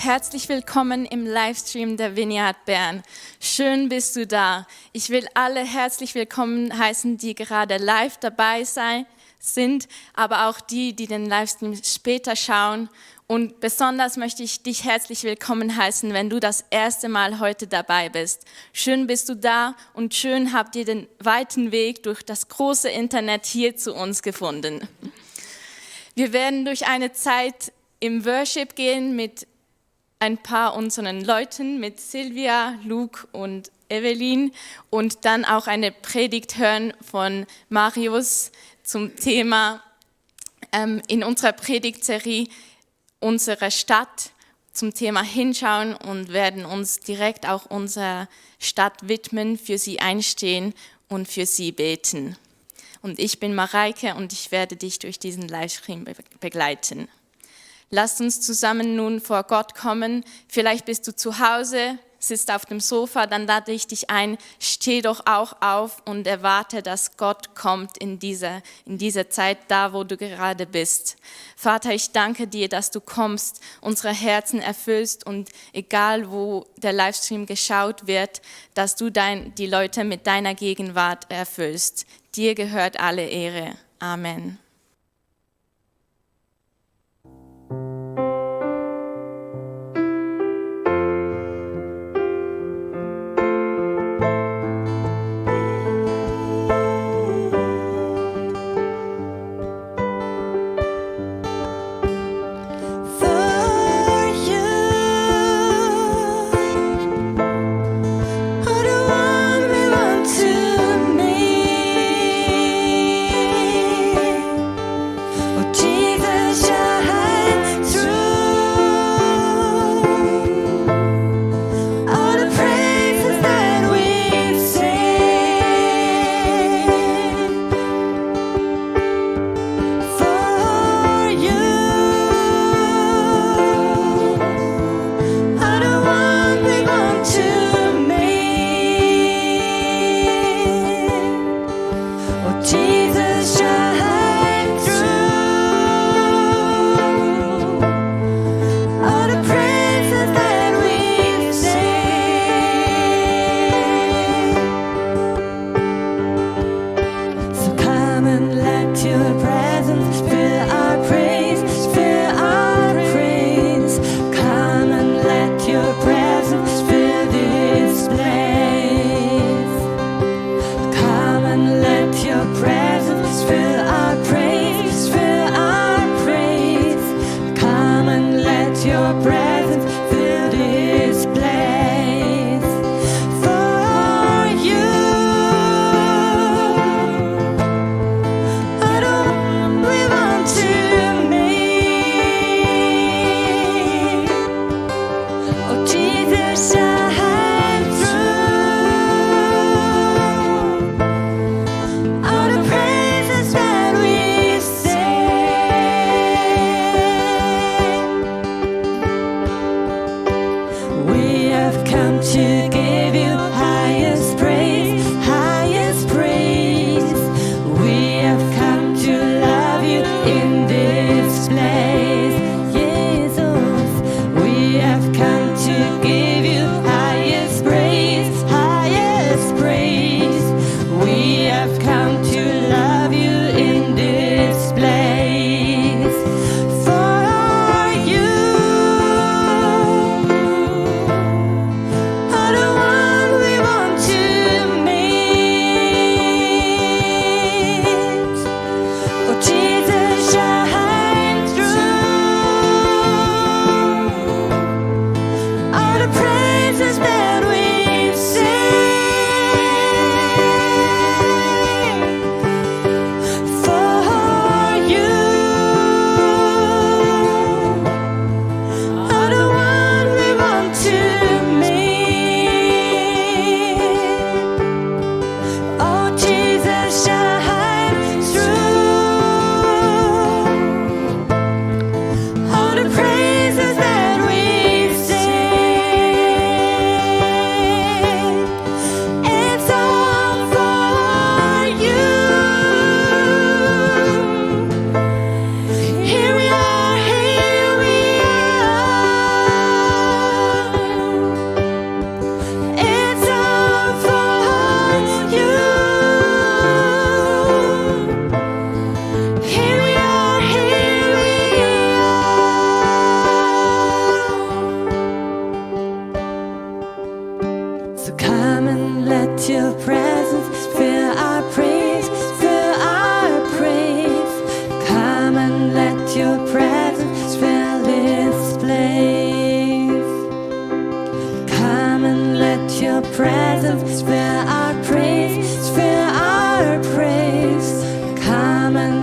Herzlich willkommen im Livestream der Vineyard Bern. Schön bist du da. Ich will alle herzlich willkommen heißen, die gerade live dabei sind, aber auch die den Livestream später schauen. Und besonders möchte ich dich herzlich willkommen heißen, wenn du das erste Mal heute dabei bist. Schön bist du da und schön habt ihr den weiten Weg durch das große Internet hier zu uns gefunden. Wir werden durch eine Zeit im Worship gehen mit ein paar unseren Leuten, mit Silvia, Luke und Evelyn, und dann auch eine Predigt hören von Marius zum Thema in unserer Predigtserie unsere Stadt, zum Thema hinschauen, und werden uns direkt auch unserer Stadt widmen, für sie einstehen und für sie beten. Und ich bin Mareike und ich werde dich durch diesen Livestream begleiten. Lasst uns zusammen nun vor Gott kommen. Vielleicht bist du zu Hause, sitzt auf dem Sofa, dann lade ich dich ein, steh doch auch auf und erwarte, dass Gott kommt in dieser Zeit, da wo du gerade bist. Vater, ich danke dir, dass du kommst, unsere Herzen erfüllst und egal wo der Livestream geschaut wird, dass du die Leute mit deiner Gegenwart erfüllst. Dir gehört alle Ehre. Amen. To me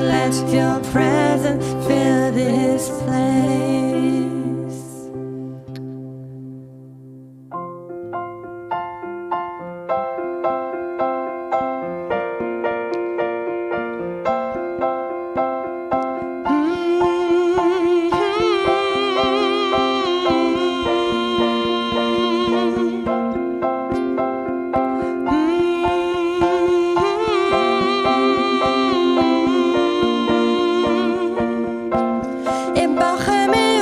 let your presence fill this place. Et Bachem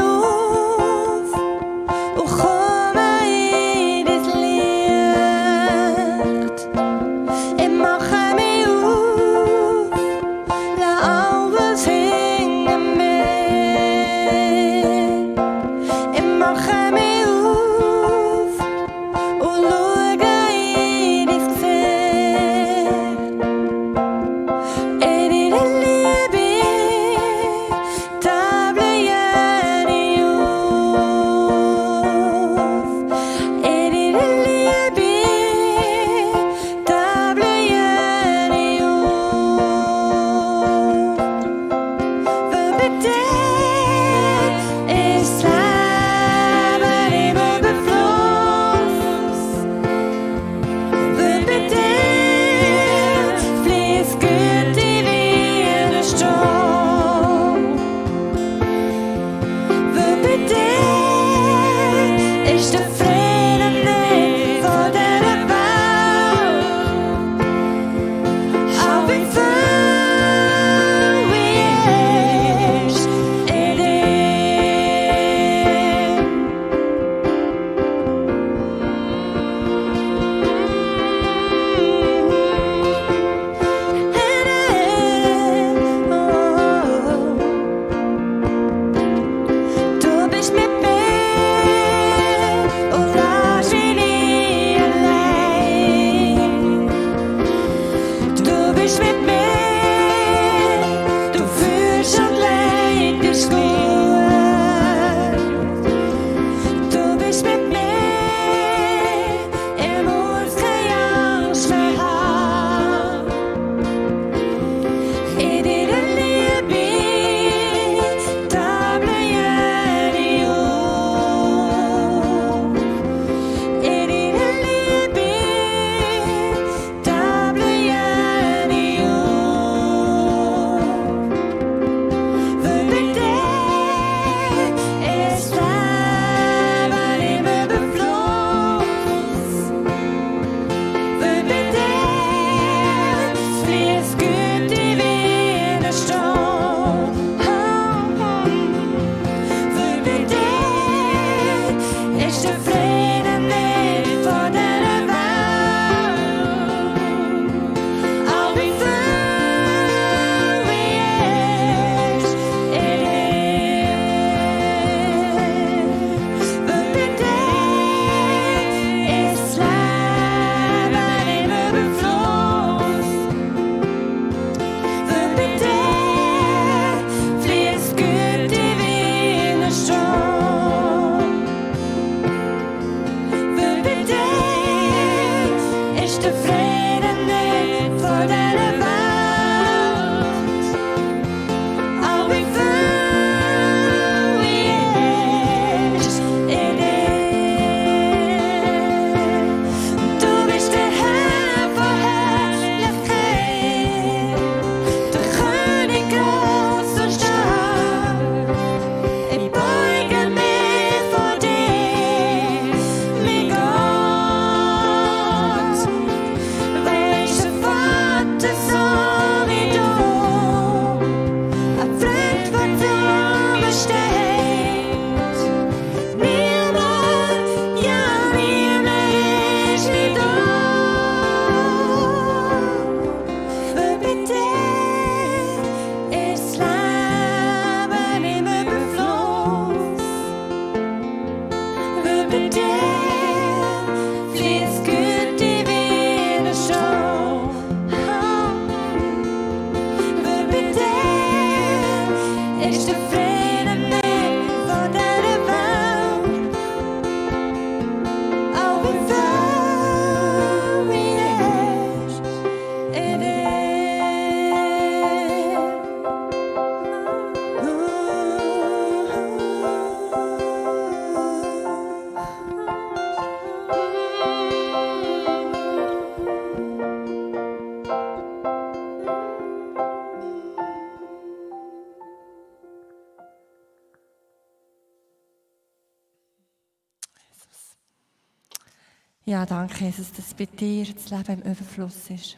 Ja, danke, Jesus, dass bei dir das Leben im Überfluss ist.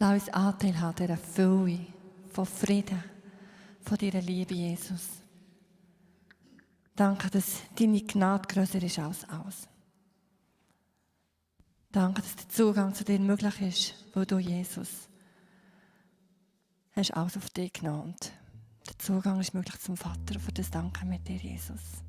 Lass uns Anteil haben an dieser Fülle von Frieden, von deiner Liebe, Jesus. Danke, dass deine Gnade grösser ist als alles. Danke, dass der Zugang zu dir möglich ist, weil du, Jesus, hast alles auf dich genommen. Und der Zugang ist möglich zum Vater. Für das danken wir dir, Jesus.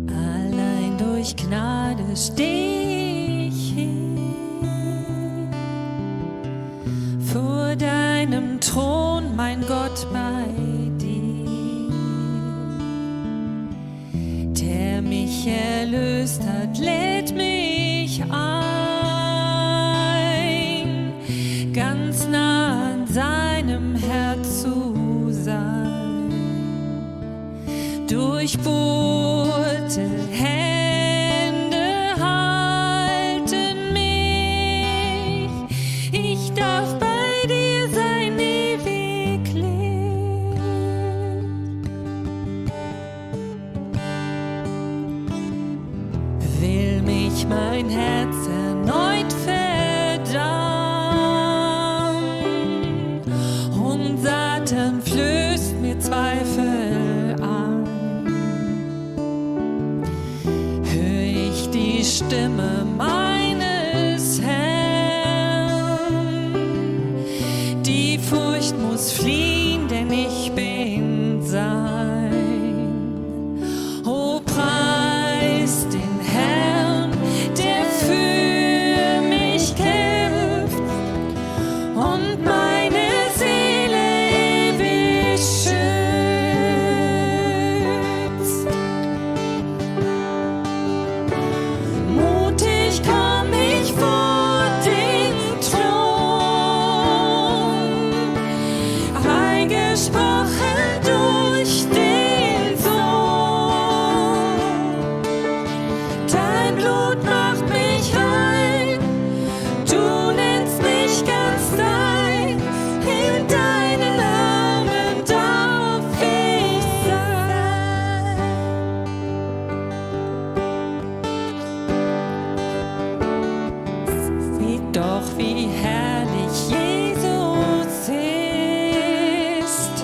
Allein durch Gnade steh ich hier vor deinem Thron, mein Gott, bei dir. Der mich erlöst hat, lädt mich ein, ganz nah an seinem Herz zu sein. Durchbohrte Hände halten mich. Ich darf bei dir sein, ewiglich. Will mich mein Herz erneut verdammen und Satan flößt mir Zweifel an. Hör ich die Stimme meines Herrn. Die Furcht muss fliehen, denn ich bin sein. O preis den Herrn, der für mich kämpft und meine Seele ewig schützt. Mutig komm ich vor den Thron, freigesprochen durch den Sohn. Dein Blut macht mich rein, du nennst mich ganz dein. In deinen Armen darf ich sein. Sieh doch, wie herrlich Jesus ist.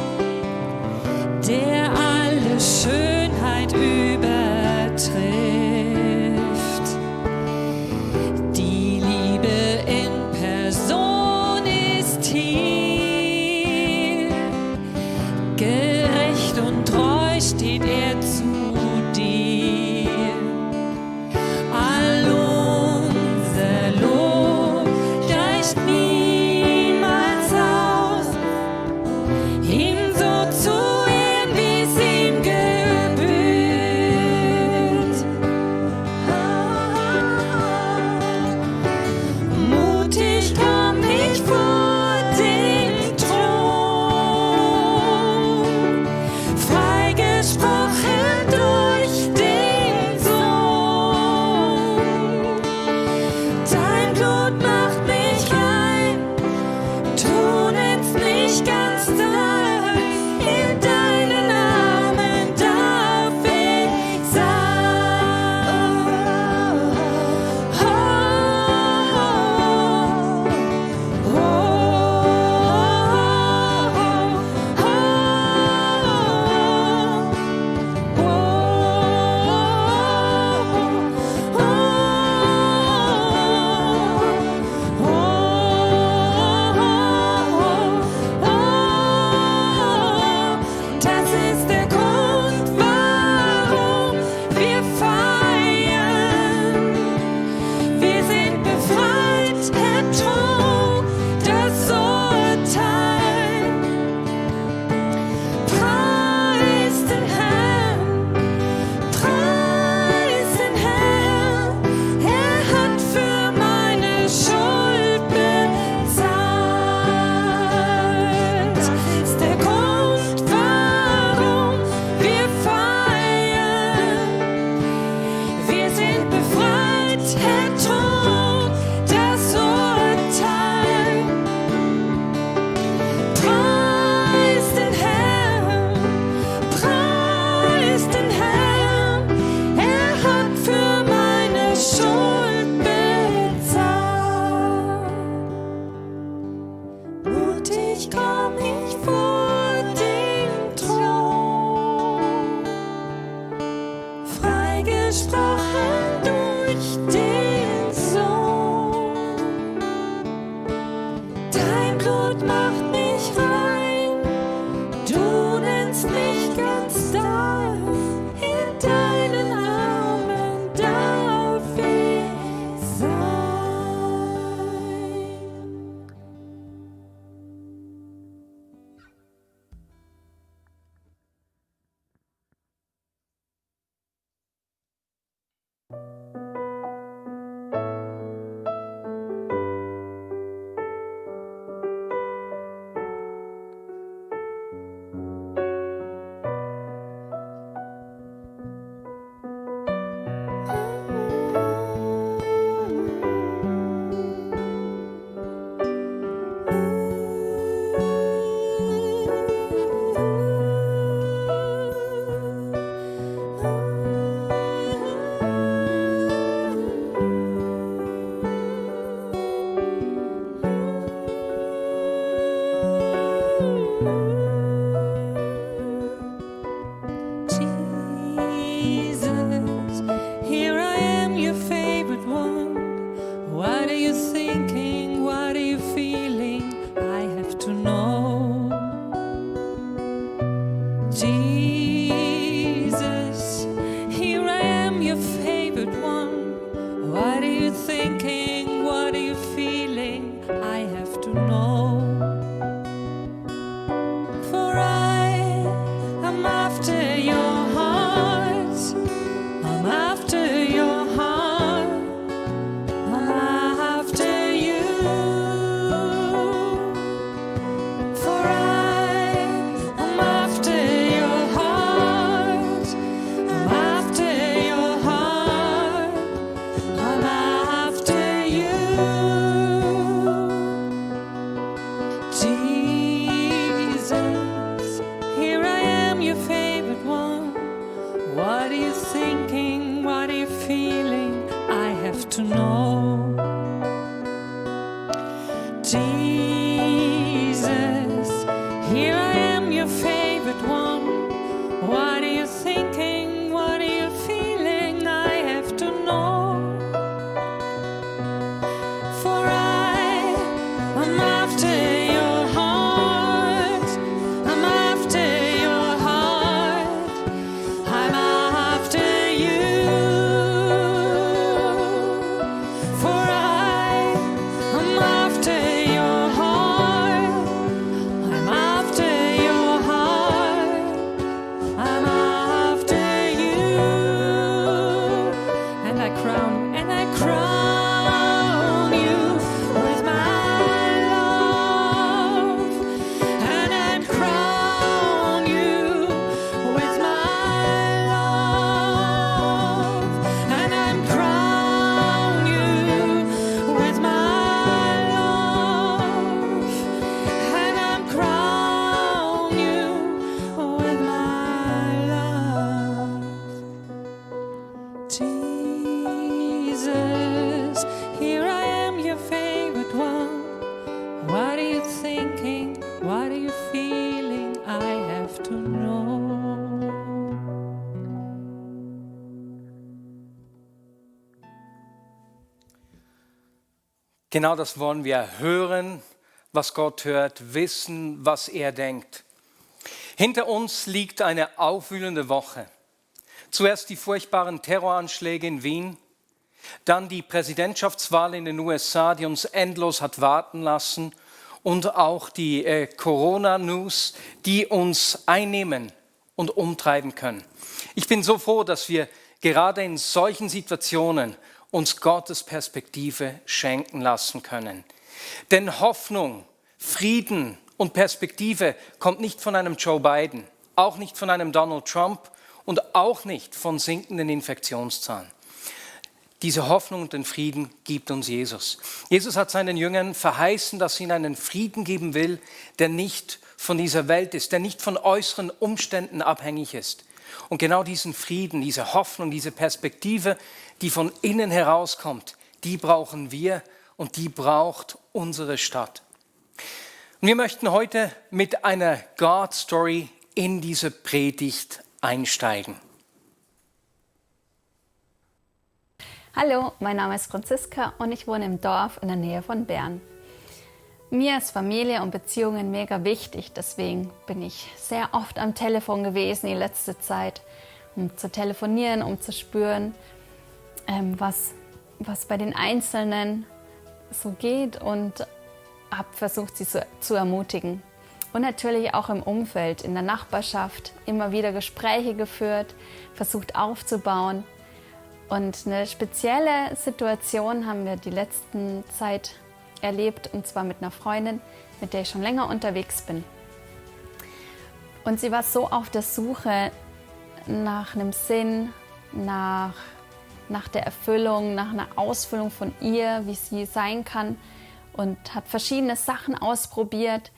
versprochen durch den Sohn. Dein Blut macht mich rein, du nennst mich ganz darf, in deinen Armen darf ich sein. Jesus, here I am, your favorite one. What are you thinking? What are you feeling? I have to know. Jesus, here I am, your favorite one. What are you thinking? What are you feeling? I have to know. For I am after your heart. I'm after your heart. I'm after you. For I am after your heart. I'm after your heart. I'm after you. Jesus, here I am, your favorite one. What are you thinking? What are you feeling? I have to know. Jesus, here I am, your favorite one. What are you thinking? What are you feeling? I have to know. For I am after your heart. I'm after your heart. I'm after you. For I am after your heart. I'm after your heart. I'm after you. And I crown you with my love. And I crown you with my love. And I crown you with my love. And I crown you with my love. Jesus, here I am, your favorite one. What are you thinking? What are you feeling? I have to know. Genau das wollen wir hören, was Gott hört, wissen, was er denkt. Hinter uns liegt eine aufwühlende Woche. Zuerst die furchtbaren Terroranschläge in Wien, dann die Präsidentschaftswahl in den USA, die uns endlos hat warten lassen, und auch die Corona-News, die uns einnehmen und umtreiben können. Ich bin so froh, dass wir gerade in solchen Situationen uns Gottes Perspektive schenken lassen können. Denn Hoffnung, Frieden und Perspektive kommt nicht von einem Joe Biden, auch nicht von einem Donald Trump und auch nicht von sinkenden Infektionszahlen. Diese Hoffnung und den Frieden gibt uns Jesus. Jesus hat seinen Jüngern verheißen, dass er ihnen einen Frieden geben will, der nicht von dieser Welt ist, der nicht von äußeren Umständen abhängig ist. Und genau diesen Frieden, diese Hoffnung, diese Perspektive, die von innen herauskommt, die brauchen wir und die braucht unsere Stadt. Und wir möchten heute mit einer God-Story in diese Predigt einsteigen. Hallo, mein Name ist Franziska und ich wohne im Dorf in der Nähe von Bern. Mir ist Familie und Beziehungen mega wichtig, deswegen bin ich sehr oft am Telefon gewesen die letzte Zeit, um zu telefonieren, um zu spüren, was bei den Einzelnen so geht und habe versucht, sie zu ermutigen. Und natürlich auch im Umfeld, in der Nachbarschaft, immer wieder Gespräche geführt, versucht aufzubauen. Und eine spezielle Situation haben wir die letzten Zeit erlebt, und zwar mit einer Freundin, mit der ich schon länger unterwegs bin. Und sie war so auf der Suche nach einem Sinn, nach der Erfüllung, nach einer Ausfüllung von ihr, wie sie sein kann, und hat verschiedene Sachen ausprobiert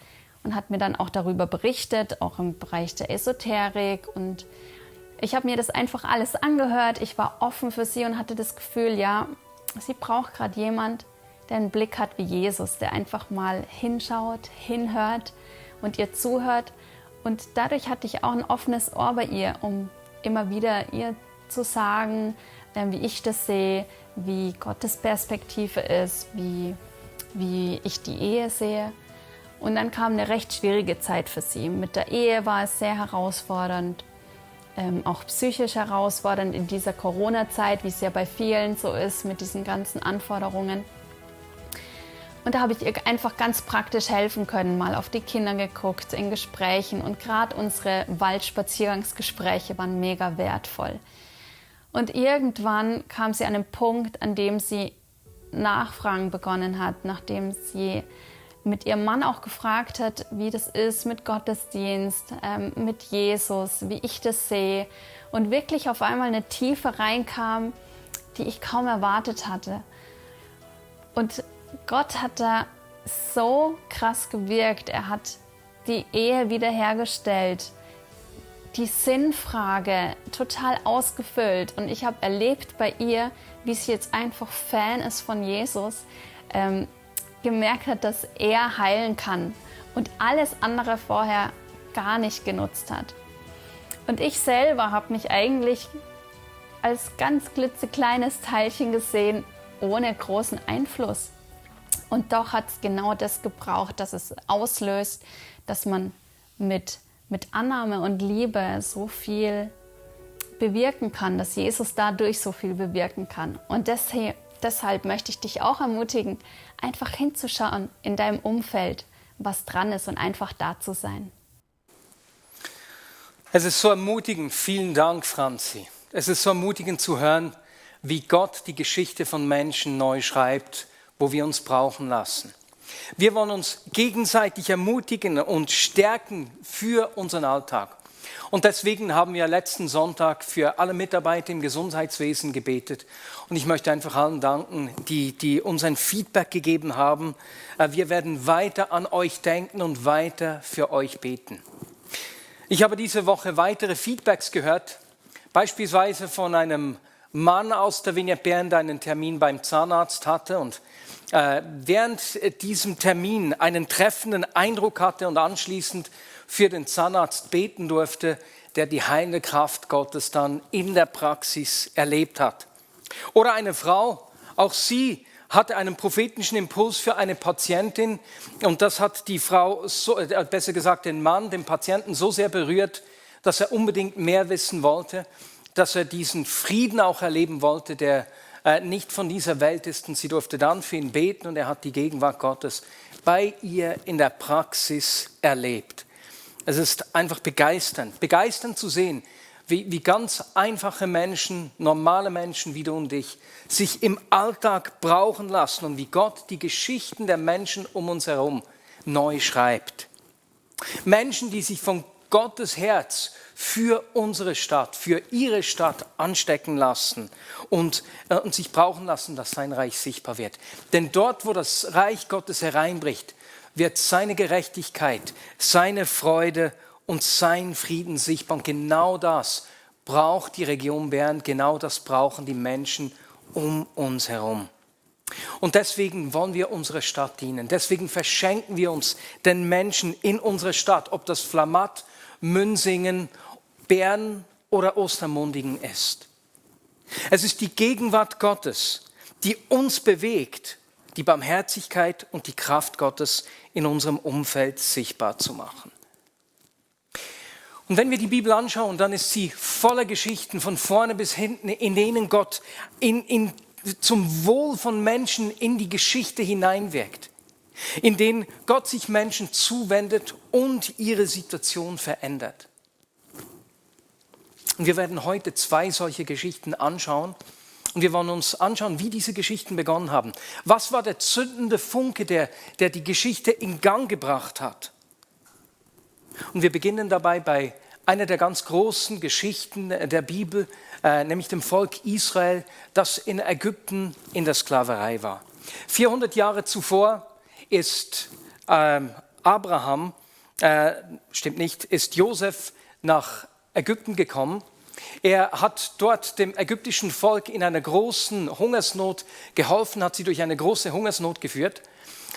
und hat mir dann auch darüber berichtet, auch im Bereich der Esoterik. Und ich habe mir das einfach alles angehört. Ich war offen für sie und hatte das Gefühl, ja, sie braucht gerade jemand, der einen Blick hat wie Jesus, der einfach mal hinschaut, hinhört und ihr zuhört. Und dadurch hatte ich auch ein offenes Ohr bei ihr, um immer wieder ihr zu sagen, wie ich das sehe, wie Gottes Perspektive ist, wie ich die Ehe sehe. Und dann kam eine recht schwierige Zeit für sie. Mit der Ehe war es sehr herausfordernd, auch psychisch herausfordernd in dieser Corona-Zeit, wie es ja bei vielen so ist mit diesen ganzen Anforderungen. Und da habe ich ihr einfach ganz praktisch helfen können, mal auf die Kinder geguckt, in Gesprächen. Und gerade unsere Waldspaziergangsgespräche waren mega wertvoll. Und irgendwann kam sie an einen Punkt, an dem sie Nachfragen begonnen hat, nachdem sie mit ihrem Mann auch gefragt hat, wie das ist mit Gottesdienst, mit Jesus, wie ich das sehe. Und wirklich auf einmal eine Tiefe reinkam, die ich kaum erwartet hatte. Und Gott hat da so krass gewirkt. Er hat die Ehe wiederhergestellt, die Sinnfrage total ausgefüllt. Und ich habe erlebt bei ihr, wie sie jetzt einfach Fan ist von Jesus, gemerkt hat, dass er heilen kann und alles andere vorher gar nicht genutzt hat. Und ich selber habe mich eigentlich als ganz klitzekleines Teilchen gesehen, ohne großen Einfluss. Und doch hat es genau das gebraucht, dass es auslöst, dass man mit Annahme und Liebe so viel bewirken kann, dass Jesus dadurch so viel bewirken kann. Und deshalb möchte ich dich auch ermutigen, einfach hinzuschauen in deinem Umfeld, was dran ist, und einfach da zu sein. Es ist so ermutigend. Vielen Dank, Franzi. Es ist so ermutigend zu hören, wie Gott die Geschichte von Menschen neu schreibt, wo wir uns brauchen lassen. Wir wollen uns gegenseitig ermutigen und stärken für unseren Alltag. Und deswegen haben wir letzten Sonntag für alle Mitarbeiter im Gesundheitswesen gebetet. Und ich möchte einfach allen danken, die uns ein Feedback gegeben haben. Wir werden weiter an euch denken und weiter für euch beten. Ich habe diese Woche weitere Feedbacks gehört, beispielsweise von einem Mann aus der Vineyard Bern, der einen Termin beim Zahnarzt hatte und während diesem Termin einen treffenden Eindruck hatte und anschließend für den Zahnarzt beten durfte, der die heilende Kraft Gottes dann in der Praxis erlebt hat. Oder eine Frau, auch sie hatte einen prophetischen Impuls für eine Patientin, und das hat die Frau, besser gesagt den Mann, den Patienten so sehr berührt, dass er unbedingt mehr wissen wollte, dass er diesen Frieden auch erleben wollte, der nicht von dieser Welt ist, und sie durfte dann für ihn beten und er hat die Gegenwart Gottes bei ihr in der Praxis erlebt. Es ist einfach begeisternd zu sehen, wie ganz einfache Menschen, normale Menschen wie du und ich, sich im Alltag brauchen lassen und wie Gott die Geschichten der Menschen um uns herum neu schreibt. Menschen, die sich von Gottes Herz für unsere Stadt, für ihre Stadt anstecken lassen und sich brauchen lassen, dass sein Reich sichtbar wird. Denn dort, wo das Reich Gottes hereinbricht, wird seine Gerechtigkeit, seine Freude und sein Frieden sichtbar. Und genau das braucht die Region Bern, genau das brauchen die Menschen um uns herum. Und deswegen wollen wir unserer Stadt dienen. Deswegen verschenken wir uns den Menschen in unserer Stadt, ob das Flamatt, Münsingen, Bern oder Ostermundigen ist. Es ist die Gegenwart Gottes, die uns bewegt, die Barmherzigkeit und die Kraft Gottes in unserem Umfeld sichtbar zu machen. Und wenn wir die Bibel anschauen, dann ist sie voller Geschichten von vorne bis hinten, in denen Gott zum Wohl von Menschen in die Geschichte hineinwirkt, in denen Gott sich Menschen zuwendet und ihre Situation verändert. Und wir werden heute 2 solche Geschichten anschauen. Und wir wollen uns anschauen, wie diese Geschichten begonnen haben. Was war der zündende Funke, der die Geschichte in Gang gebracht hat? Und wir beginnen dabei bei einer der ganz großen Geschichten der Bibel, nämlich dem Volk Israel, das in Ägypten in der Sklaverei war. 400 Jahre zuvor ist ist Josef nach Ägypten gekommen. Er hat dort dem ägyptischen Volk in einer großen Hungersnot geholfen, hat sie durch eine große Hungersnot geführt.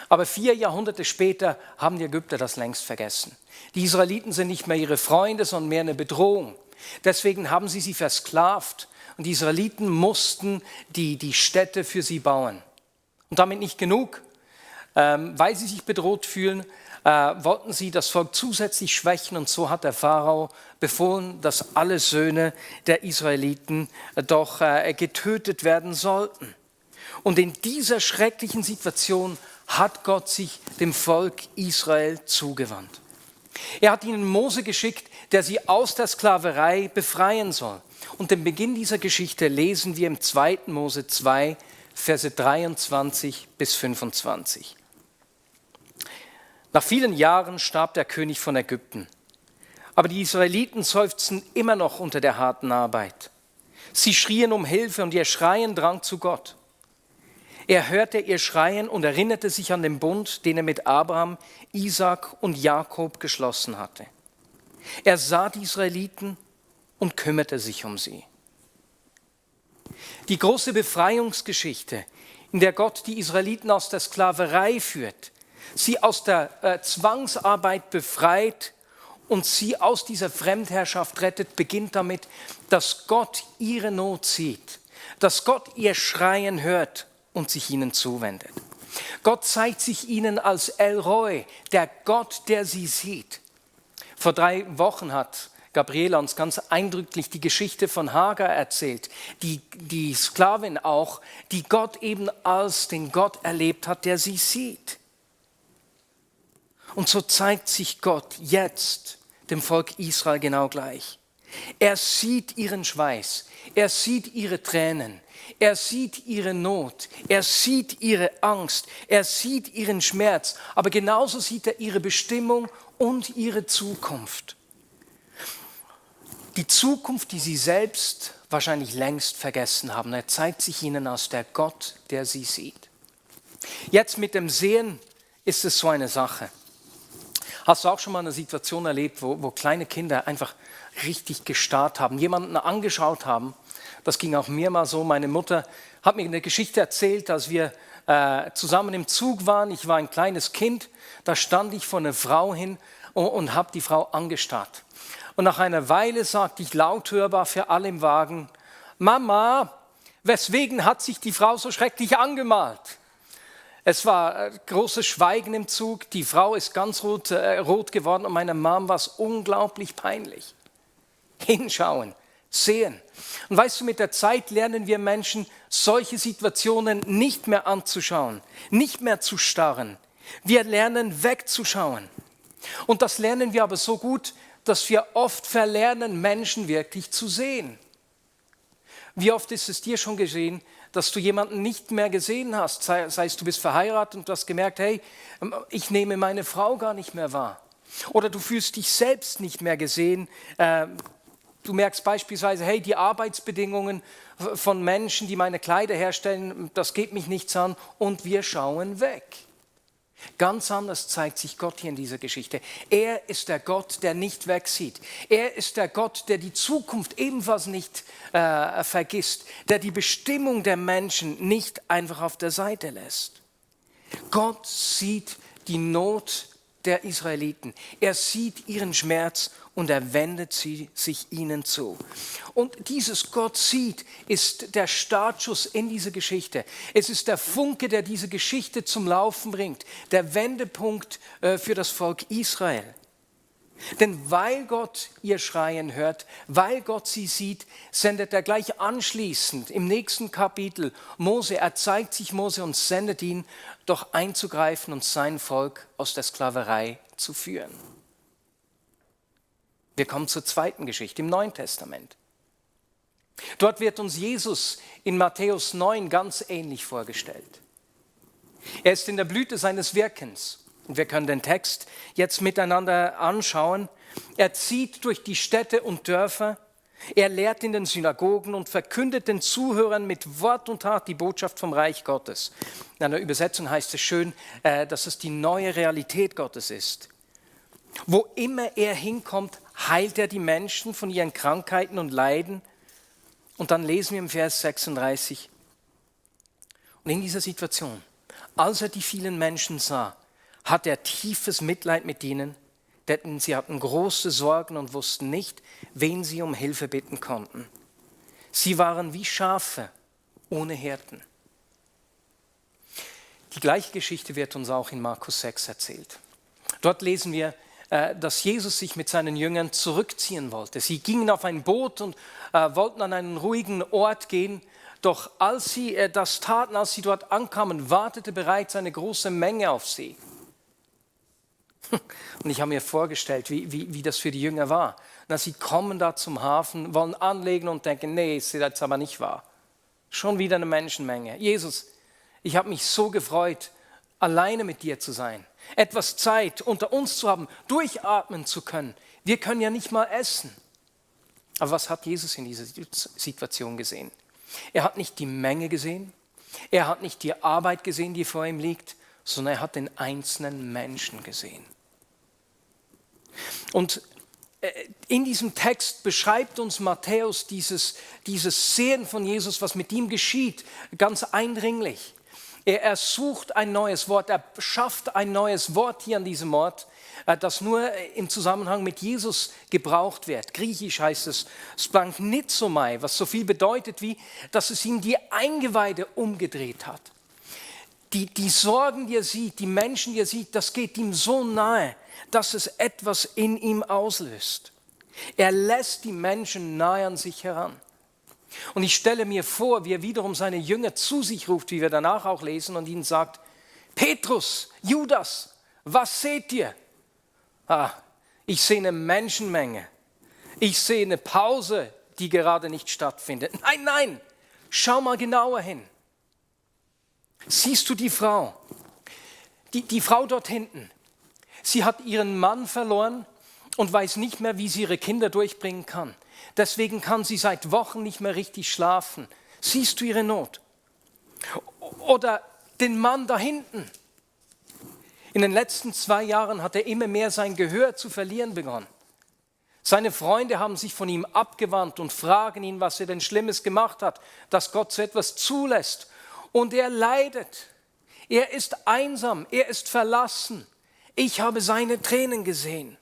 Aber 4 Jahrhunderte später haben die Ägypter das längst vergessen. Die Israeliten sind nicht mehr ihre Freunde, sondern mehr eine Bedrohung. Deswegen haben sie versklavt und die Israeliten mussten die Städte für sie bauen. Und damit nicht genug, weil sie sich bedroht fühlen, wollten sie das Volk zusätzlich schwächen und so hat der Pharao befohlen, dass alle Söhne der Israeliten doch getötet werden sollten. Und in dieser schrecklichen Situation hat Gott sich dem Volk Israel zugewandt. Er hat ihnen Mose geschickt, der sie aus der Sklaverei befreien soll. Und den Beginn dieser Geschichte lesen wir im 2. Mose 2, Verse 23 bis 25. Nach vielen Jahren starb der König von Ägypten. Aber die Israeliten seufzten immer noch unter der harten Arbeit. Sie schrien um Hilfe und ihr Schreien drang zu Gott. Er hörte ihr Schreien und erinnerte sich an den Bund, den er mit Abraham, Isaak und Jakob geschlossen hatte. Er sah die Israeliten und kümmerte sich um sie. Die große Befreiungsgeschichte, in der Gott die Israeliten aus der Sklaverei führt, sie aus der Zwangsarbeit befreit und sie aus dieser Fremdherrschaft rettet, beginnt damit, dass Gott ihre Not sieht, dass Gott ihr Schreien hört und sich ihnen zuwendet. Gott zeigt sich ihnen als El Roi, der Gott, der sie sieht. Vor 3 Wochen hat Gabriela uns ganz eindrücklich die Geschichte von Hagar erzählt, die Sklavin auch, die Gott eben als den Gott erlebt hat, der sie sieht. Und so zeigt sich Gott jetzt dem Volk Israel genau gleich. Er sieht ihren Schweiß, er sieht ihre Tränen, er sieht ihre Not, er sieht ihre Angst, er sieht ihren Schmerz, aber genauso sieht er ihre Bestimmung und ihre Zukunft. Die Zukunft, die sie selbst wahrscheinlich längst vergessen haben. Er zeigt sich ihnen als der Gott, der sie sieht. Jetzt mit dem Sehen ist es so eine Sache. Hast du auch schon mal eine Situation erlebt, wo kleine Kinder einfach richtig gestarrt haben, jemanden angeschaut haben? Das ging auch mir mal so. Meine Mutter hat mir eine Geschichte erzählt, als wir zusammen im Zug waren. Ich war ein kleines Kind, da stand ich vor einer Frau hin und habe die Frau angestarrt. Und nach einer Weile sagte ich laut hörbar für alle im Wagen: Mama, weswegen hat sich die Frau so schrecklich angemalt? Es war großes Schweigen im Zug, die Frau ist ganz rot geworden und meiner Mom war es unglaublich peinlich. Hinschauen, sehen. Und weißt du, mit der Zeit lernen wir Menschen, solche Situationen nicht mehr anzuschauen, nicht mehr zu starren. Wir lernen wegzuschauen. Und das lernen wir aber so gut, dass wir oft verlernen, Menschen wirklich zu sehen. Wie oft ist es dir schon geschehen, dass du jemanden nicht mehr gesehen hast, sei es du bist verheiratet und du hast gemerkt, hey, ich nehme meine Frau gar nicht mehr wahr. Oder du fühlst dich selbst nicht mehr gesehen. Du merkst beispielsweise, hey, die Arbeitsbedingungen von Menschen, die meine Kleider herstellen, das geht mich nichts an und wir schauen weg. Ganz anders zeigt sich Gott hier in dieser Geschichte. Er ist der Gott, der nicht wegsieht. Er ist der Gott, der die Zukunft ebenfalls nicht vergisst, der die Bestimmung der Menschen nicht einfach auf der Seite lässt. Gott sieht die Not der Israeliten. Er sieht ihren Schmerz und er wendet sich ihnen zu. Und dieses Gott sieht, ist der Startschuss in diese Geschichte. Es ist der Funke, der diese Geschichte zum Laufen bringt, der Wendepunkt für das Volk Israel. Denn weil Gott ihr Schreien hört, weil Gott sie sieht, sendet er gleich anschließend im nächsten Kapitel Mose. Er zeigt sich Mose und sendet ihn, doch einzugreifen und sein Volk aus der Sklaverei zu führen. Wir kommen zur zweiten Geschichte im Neuen Testament. Dort wird uns Jesus in Matthäus 9 ganz ähnlich vorgestellt. Er ist in der Blüte seines Wirkens. Und wir können den Text jetzt miteinander anschauen. Er zieht durch die Städte und Dörfer. Er lehrt in den Synagogen und verkündet den Zuhörern mit Wort und Tat die Botschaft vom Reich Gottes. In einer Übersetzung heißt es schön, dass es die neue Realität Gottes ist. Wo immer er hinkommt, heilt er die Menschen von ihren Krankheiten und Leiden. Und dann lesen wir im Vers 36. Und in dieser Situation, als er die vielen Menschen sah, hat er tiefes Mitleid mit ihnen, denn sie hatten große Sorgen und wussten nicht, wen sie um Hilfe bitten konnten. Sie waren wie Schafe ohne Hirten. Die gleiche Geschichte wird uns auch in Markus 6 erzählt. Dort lesen wir, dass Jesus sich mit seinen Jüngern zurückziehen wollte. Sie gingen auf ein Boot und wollten an einen ruhigen Ort gehen. Doch als sie das taten, als sie dort ankamen, wartete bereits eine große Menge auf sie. Und ich habe mir vorgestellt, wie das für die Jünger war. Na, sie kommen da zum Hafen, wollen anlegen und denken, nee, ist jetzt aber nicht wahr. Schon wieder eine Menschenmenge. Jesus, ich habe mich so gefreut, alleine mit dir zu sein. Etwas Zeit unter uns zu haben, durchatmen zu können. Wir können ja nicht mal essen. Aber was hat Jesus in dieser Situation gesehen? Er hat nicht die Menge gesehen. Er hat nicht die Arbeit gesehen, die vor ihm liegt, sondern er hat den einzelnen Menschen gesehen. Und in diesem Text beschreibt uns Matthäus dieses Sehen von Jesus, was mit ihm geschieht, ganz eindringlich. Er sucht ein neues Wort, er schafft ein neues Wort hier an diesem Ort, das nur im Zusammenhang mit Jesus gebraucht wird. Griechisch heißt es splanknizomai, was so viel bedeutet wie, dass es ihm die Eingeweide umgedreht hat. Die Sorgen, die er sieht, die Menschen, die er sieht, das geht ihm so nahe, dass es etwas in ihm auslöst. Er lässt die Menschen nahe an sich heran. Und ich stelle mir vor, wie er wiederum seine Jünger zu sich ruft, wie wir danach auch lesen, und ihnen sagt, Petrus, Judas, was seht ihr? Ich sehe eine Menschenmenge. Ich sehe eine Pause, die gerade nicht stattfindet. Nein, schau mal genauer hin. Siehst du die Frau? Die Frau dort hinten. Sie hat ihren Mann verloren und weiß nicht mehr, wie sie ihre Kinder durchbringen kann. Deswegen kann sie seit Wochen nicht mehr richtig schlafen. Siehst du ihre Not? Oder den Mann da hinten. In den letzten 2 Jahren hat er immer mehr sein Gehör zu verlieren begonnen. Seine Freunde haben sich von ihm abgewandt und fragen ihn, was er denn Schlimmes gemacht hat, dass Gott so etwas zulässt. Und er leidet. Er ist einsam, er ist verlassen. Ich habe seine Tränen gesehen.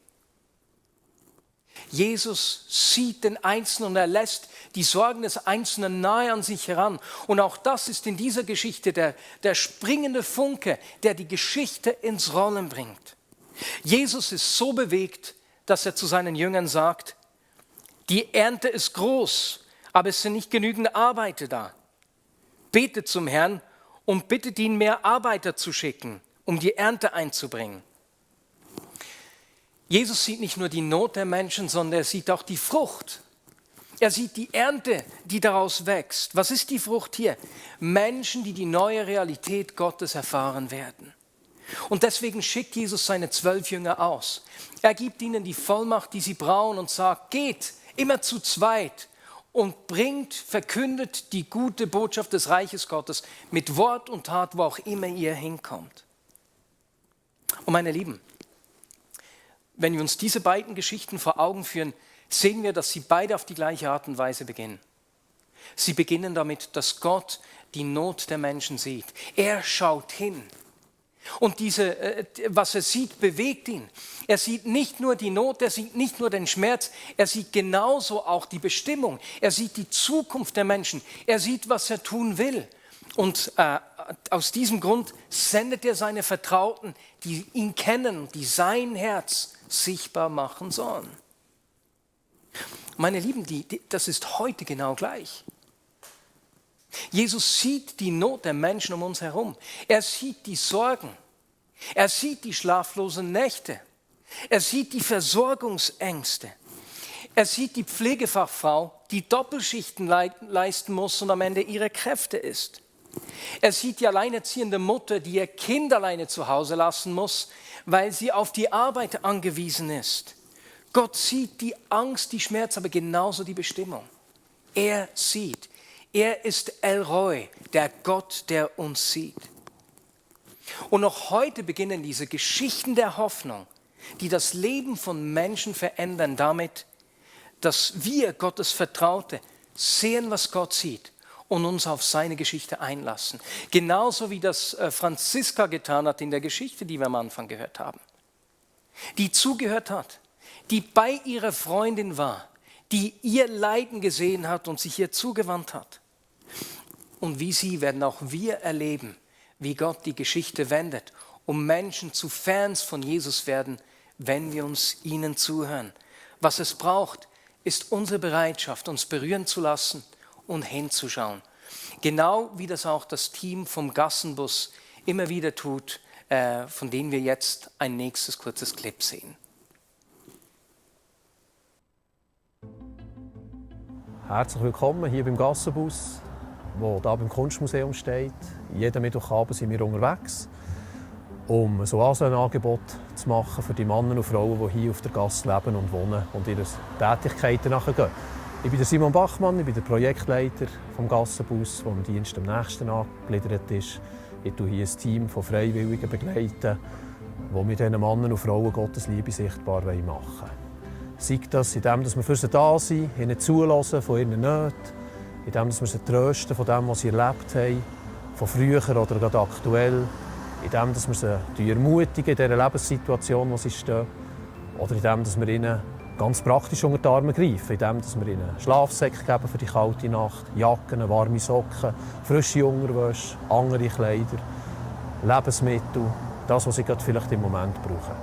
Jesus sieht den Einzelnen und er lässt die Sorgen des Einzelnen nahe an sich heran. Und auch das ist in dieser Geschichte der springende Funke, der die Geschichte ins Rollen bringt. Jesus ist so bewegt, dass er zu seinen Jüngern sagt, die Ernte ist groß, aber es sind nicht genügend Arbeiter da. Betet zum Herrn und bittet ihn, mehr Arbeiter zu schicken, um die Ernte einzubringen. Jesus sieht nicht nur die Not der Menschen, sondern er sieht auch die Frucht. Er sieht die Ernte, die daraus wächst. Was ist die Frucht hier? Menschen, die die neue Realität Gottes erfahren werden. Und deswegen schickt Jesus seine 12 Jünger aus. Er gibt ihnen die Vollmacht, die sie brauchen und sagt, geht immer zu zweit und verkündet die gute Botschaft des Reiches Gottes mit Wort und Tat, wo auch immer ihr hinkommt. Und meine Lieben, wenn wir uns diese beiden Geschichten vor Augen führen, sehen wir, dass sie beide auf die gleiche Art und Weise beginnen. Sie beginnen damit, dass Gott die Not der Menschen sieht. Er schaut hin. Und was er sieht, bewegt ihn. Er sieht nicht nur die Not, er sieht nicht nur den Schmerz, er sieht genauso auch die Bestimmung. Er sieht die Zukunft der Menschen. Er sieht, was er tun will. Und aus diesem Grund sendet er seine Vertrauten, die ihn kennen, die sein Herz sichtbar machen sollen. Meine Lieben, das ist heute genau gleich. Jesus sieht die Not der Menschen um uns herum. Er sieht die Sorgen. Er sieht die schlaflosen Nächte. Er sieht die Versorgungsängste. Er sieht die Pflegefachfrau, die Doppelschichten leisten muss und am Ende ihrer Kräfte ist. Er sieht die alleinerziehende Mutter, die ihr Kind alleine zu Hause lassen muss, weil sie auf die Arbeit angewiesen ist. Gott sieht die Angst, die Schmerz, aber genauso die Bestimmung. Er sieht. Er ist El Roi, der Gott, der uns sieht. Und noch heute beginnen diese Geschichten der Hoffnung, die das Leben von Menschen verändern, damit, dass wir, Gottes Vertraute, sehen, was Gott sieht und uns auf seine Geschichte einlassen. Genauso wie das Franziska getan hat in der Geschichte, die wir am Anfang gehört haben. Die zugehört hat, die bei ihrer Freundin war, die ihr Leiden gesehen hat und sich ihr zugewandt hat. Und wie sie werden auch wir erleben, wie Gott die Geschichte wendet, um Menschen zu Fans von Jesus werden, wenn wir uns ihnen zuhören. Was es braucht, ist unsere Bereitschaft, uns berühren zu lassen und hinzuschauen. Genau wie das auch das Team vom Gassenbus immer wieder tut, von denen wir jetzt ein nächstes kurzes Clip sehen. Herzlich willkommen hier beim Gassenbus, der hier beim Kunstmuseum steht. Jeden Mittwochabend sind wir unterwegs, um so ein Angebot zu machen für die Männer und Frauen, die hier auf der Gasse leben und wohnen und ihre Tätigkeiten nachgehen. Ich bin Simon Bachmann, ich bin der Projektleiter des Gassenbus, der im Dienst am nächsten angegliedert ist. Ich begleite hier ein Team von Freiwilligen, begleiten, wo wir diesen Männern und Frauen Gottes Liebe sichtbar machen wollen. Sei das, indem wir für sie da sind, ihnen zulassen von ihren Nöten, indem wir sie trösten von dem, was sie erlebt haben, von früher oder gerade aktuell, indem wir sie ermutigen in dieser Lebenssituation, in der sie stehen, oder indem wir ihnen ganz praktisch unter die Arme greifen, indem wir ihnen Schlafsäcke geben für die kalte Nacht, Jacken, warme Socken, frische Unterwäsche, andere Kleider, Lebensmittel, das, was sie gerade vielleicht im Moment brauchen.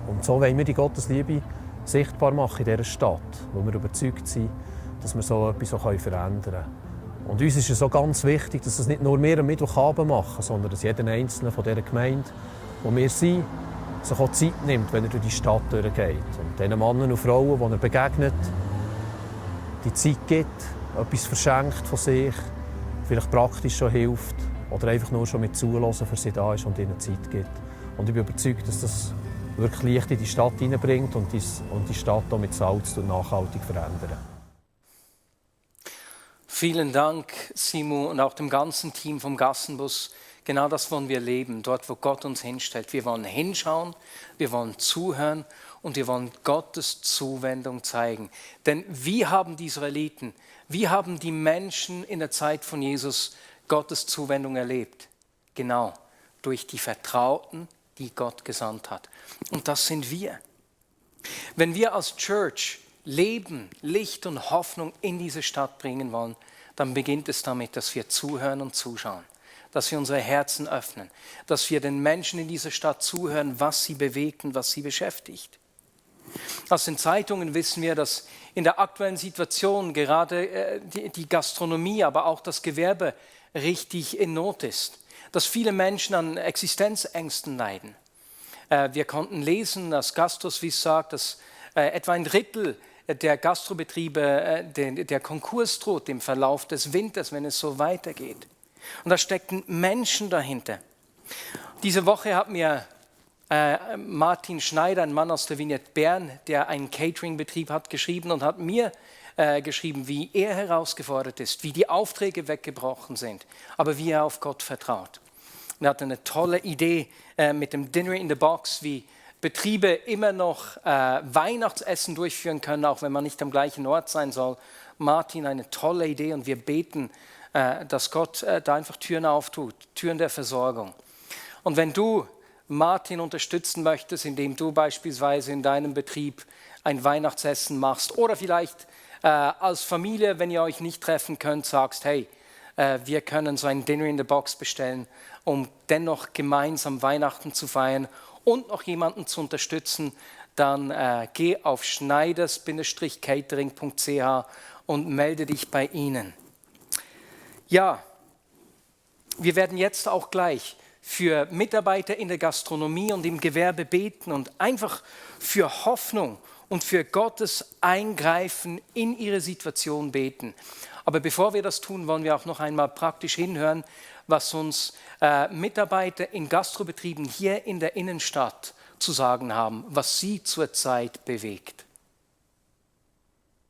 Und so wollen wir die Gottesliebe sichtbar machen in dieser Stadt, wo wir überzeugt sind, dass wir so etwas auch verändern können. Und uns ist es so ganz wichtig, dass das nicht nur wir am Mittwochabend machen, sondern dass jeder Einzelne von dieser Gemeinde, wo wir sind, sich auch Zeit nimmt, wenn er durch die Stadt durchgeht. Und den Männern und Frauen, denen er begegnet, die Zeit gibt, etwas verschenkt von sich, vielleicht praktisch schon hilft oder einfach nur schon mit zulassen, für sie da ist und ihnen Zeit gibt. Und ich bin überzeugt, dass das wirklich Licht in die Stadt hineinbringt und die Stadt auch mit Salz und nachhaltig verändern. Vielen Dank, Simon, und auch dem ganzen Team vom Gassenbus. Genau das wollen wir leben, dort, wo Gott uns hinstellt. Wir wollen hinschauen, wir wollen zuhören und wir wollen Gottes Zuwendung zeigen. Denn wie haben die Israeliten, wie haben die Menschen in der Zeit von Jesus Gottes Zuwendung erlebt? Genau, durch die Vertrauten, die Gott gesandt hat. Und das sind wir. Wenn wir als Church Leben, Licht und Hoffnung in diese Stadt bringen wollen, dann beginnt es damit, dass wir zuhören und zuschauen, dass wir unsere Herzen öffnen, dass wir den Menschen in dieser Stadt zuhören, was sie bewegt und was sie beschäftigt. Aus den Zeitungen wissen wir, dass in der aktuellen Situation gerade die Gastronomie, aber auch das Gewerbe richtig in Not ist, dass viele Menschen an Existenzängsten leiden. Wir konnten lesen, dass GastroSuisse sagt, dass etwa ein Drittel der Gastrobetriebe der Konkurs droht im Verlauf des Winters, wenn es so weitergeht. Und da stecken Menschen dahinter. Diese Woche hat mir Martin Schneider, ein Mann aus der Vignette Bern, der einen Catering-Betrieb hat, geschrieben und hat mir geschrieben, wie er herausgefordert ist, wie die Aufträge weggebrochen sind, aber wie er auf Gott vertraut. Und er hatte eine tolle Idee mit dem Dinner in the Box, wie Betriebe immer noch Weihnachtsessen durchführen können, auch wenn man nicht am gleichen Ort sein soll. Martin, eine tolle Idee, und wir beten, dass Gott da einfach Türen auftut, Türen der Versorgung. Und wenn du Martin unterstützen möchtest, indem du beispielsweise in deinem Betrieb ein Weihnachtsessen machst oder vielleicht als Familie, wenn ihr euch nicht treffen könnt, sagst, hey, wir können so ein Dinner in the Box bestellen, um dennoch gemeinsam Weihnachten zu feiern und noch jemanden zu unterstützen, dann geh auf schneiders-catering.ch und melde dich bei ihnen. Ja, wir werden jetzt auch gleich für Mitarbeiter in der Gastronomie und im Gewerbe beten und einfach für Hoffnung und für Gottes Eingreifen in ihre Situation beten. Aber bevor wir das tun, wollen wir auch noch einmal praktisch hinhören, was uns Mitarbeiter in Gastrobetrieben hier in der Innenstadt zu sagen haben, was sie zurzeit bewegt.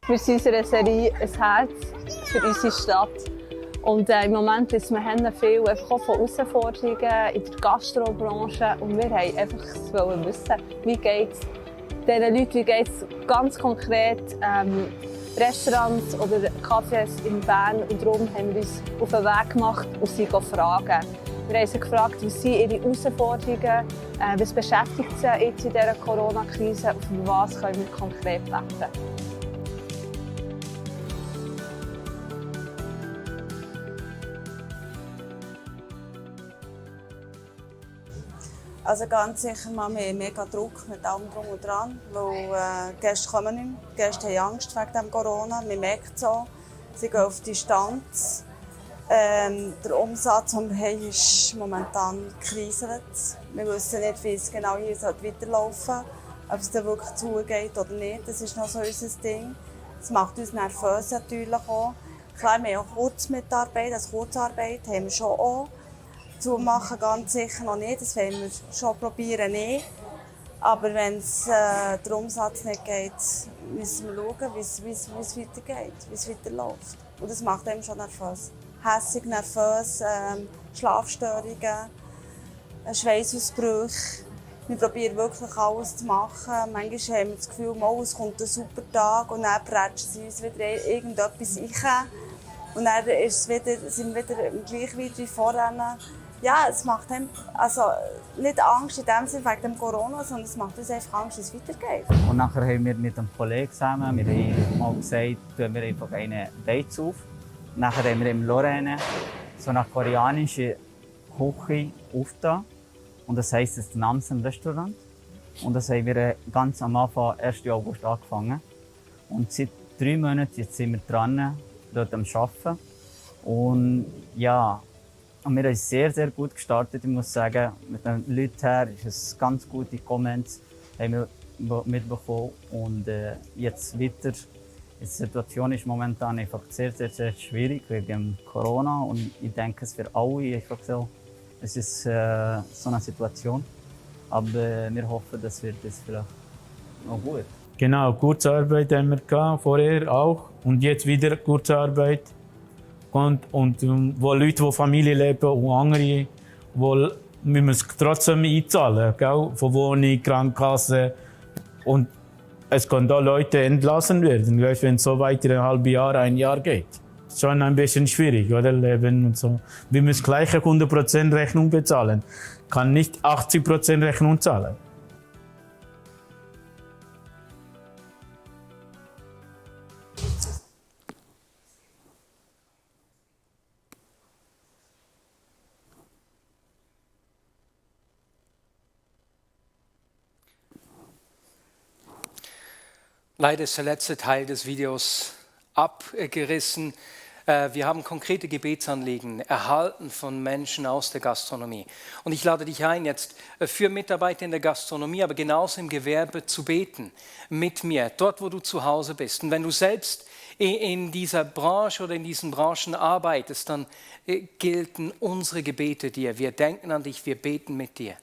Wir sind unserer Serie «Ein Herz für unsere Stadt». Und im Moment ist wir viel einfach auch von Herausforderungen in der Gastrobranche. Und wir wollten einfach wissen, wie geht es diesen Leuten, wie geht es ganz konkret Restaurants oder Cafés in Bern. Und darum haben wir uns auf den Weg gemacht und sie fragen. Wir haben sie gefragt, was sind ihre Herausforderungen, was beschäftigt sie jetzt in dieser Corona-Krise und für was können wir konkret beten. Also ganz sicher mal mega Druck mit allem drum und dran, weil Gäste kommen nicht mehr. Die Gäste haben Angst wegen dem Corona, man merkt es auch. Sie gehen auf Distanz. Der Umsatz, den wir haben, ist momentan gekriselt. Wir wissen nicht, wie es genau hier weiterlaufen soll, ob es dann wirklich zugeht oder nicht. Das ist noch so unser Ding. Das macht uns nervös natürlich auch. Klar, wir haben auch Kurzmitarbeit, also Kurzarbeit haben wir schon auch. Zumachen ganz sicher noch nicht, das wollen wir schon probieren nicht. Aber wenn es der Umsatz nicht geht, müssen wir schauen, wie es weitergeht, wie es weiterläuft. Und das macht einem schon nervös. Hässig, nervös, Schlafstörungen, Schweißausbrüche. Wir probieren wirklich alles zu machen. Manchmal haben wir das Gefühl, es kommt ein super Tag und dann prätschen sie uns wieder irgendetwas rein. Und dann sind wir wieder gleich weit wie vorher. Ja, es macht einem also nicht Angst in dem Sinne wegen dem Corona, sondern es macht uns einfach Angst, wie es weitergeht. Und nachher haben wir mit einem Kollegen zusammen, wir haben mal gesagt, tun wir einfach einen Beiz auf. Nachher haben wir im Lorraine so eine koreanische Küche aufgetan. Und das heisst, es ist ein Namsen-Restaurant. Und das haben wir ganz am Anfang, 1. August, angefangen. Und seit 3 Monaten jetzt sind wir dran, dort am Arbeiten. Und ja, und wir haben sehr, sehr gut gestartet. Ich muss sagen, mit den Leuten her ist es ganz gute Comments haben wir mitbekommen. Und jetzt weiter. Die Situation ist momentan einfach sehr, sehr, sehr schwierig wegen Corona. Und ich denke, es für alle einfach so. Es ist so eine Situation. Aber wir hoffen, dass wird das vielleicht noch gut. Genau, Kurzarbeit haben wir gehabt, vorher auch. Und jetzt wieder Kurzarbeit. Und wo Leute, die Familie leben und andere, wo müssen es trotzdem einzahlen, gell? Von Wohnung, Krankenkasse. Und es können da Leute entlassen werden, wenn es so weiter ein halbes Jahr, ein Jahr geht. Das ist schon ein bisschen schwierig, oder? Leben und so. Wir müssen gleich 100% Rechnung bezahlen. Kann nicht 80% Rechnung zahlen. Leider ist der letzte Teil des Videos abgerissen. Wir haben konkrete Gebetsanliegen erhalten von Menschen aus der Gastronomie. Und ich lade dich ein, jetzt für Mitarbeiter in der Gastronomie, aber genauso im Gewerbe zu beten mit mir, dort wo du zu Hause bist. Und wenn du selbst in dieser Branche oder in diesen Branchen arbeitest, dann gelten unsere Gebete dir. Wir denken an dich, wir beten mit dir.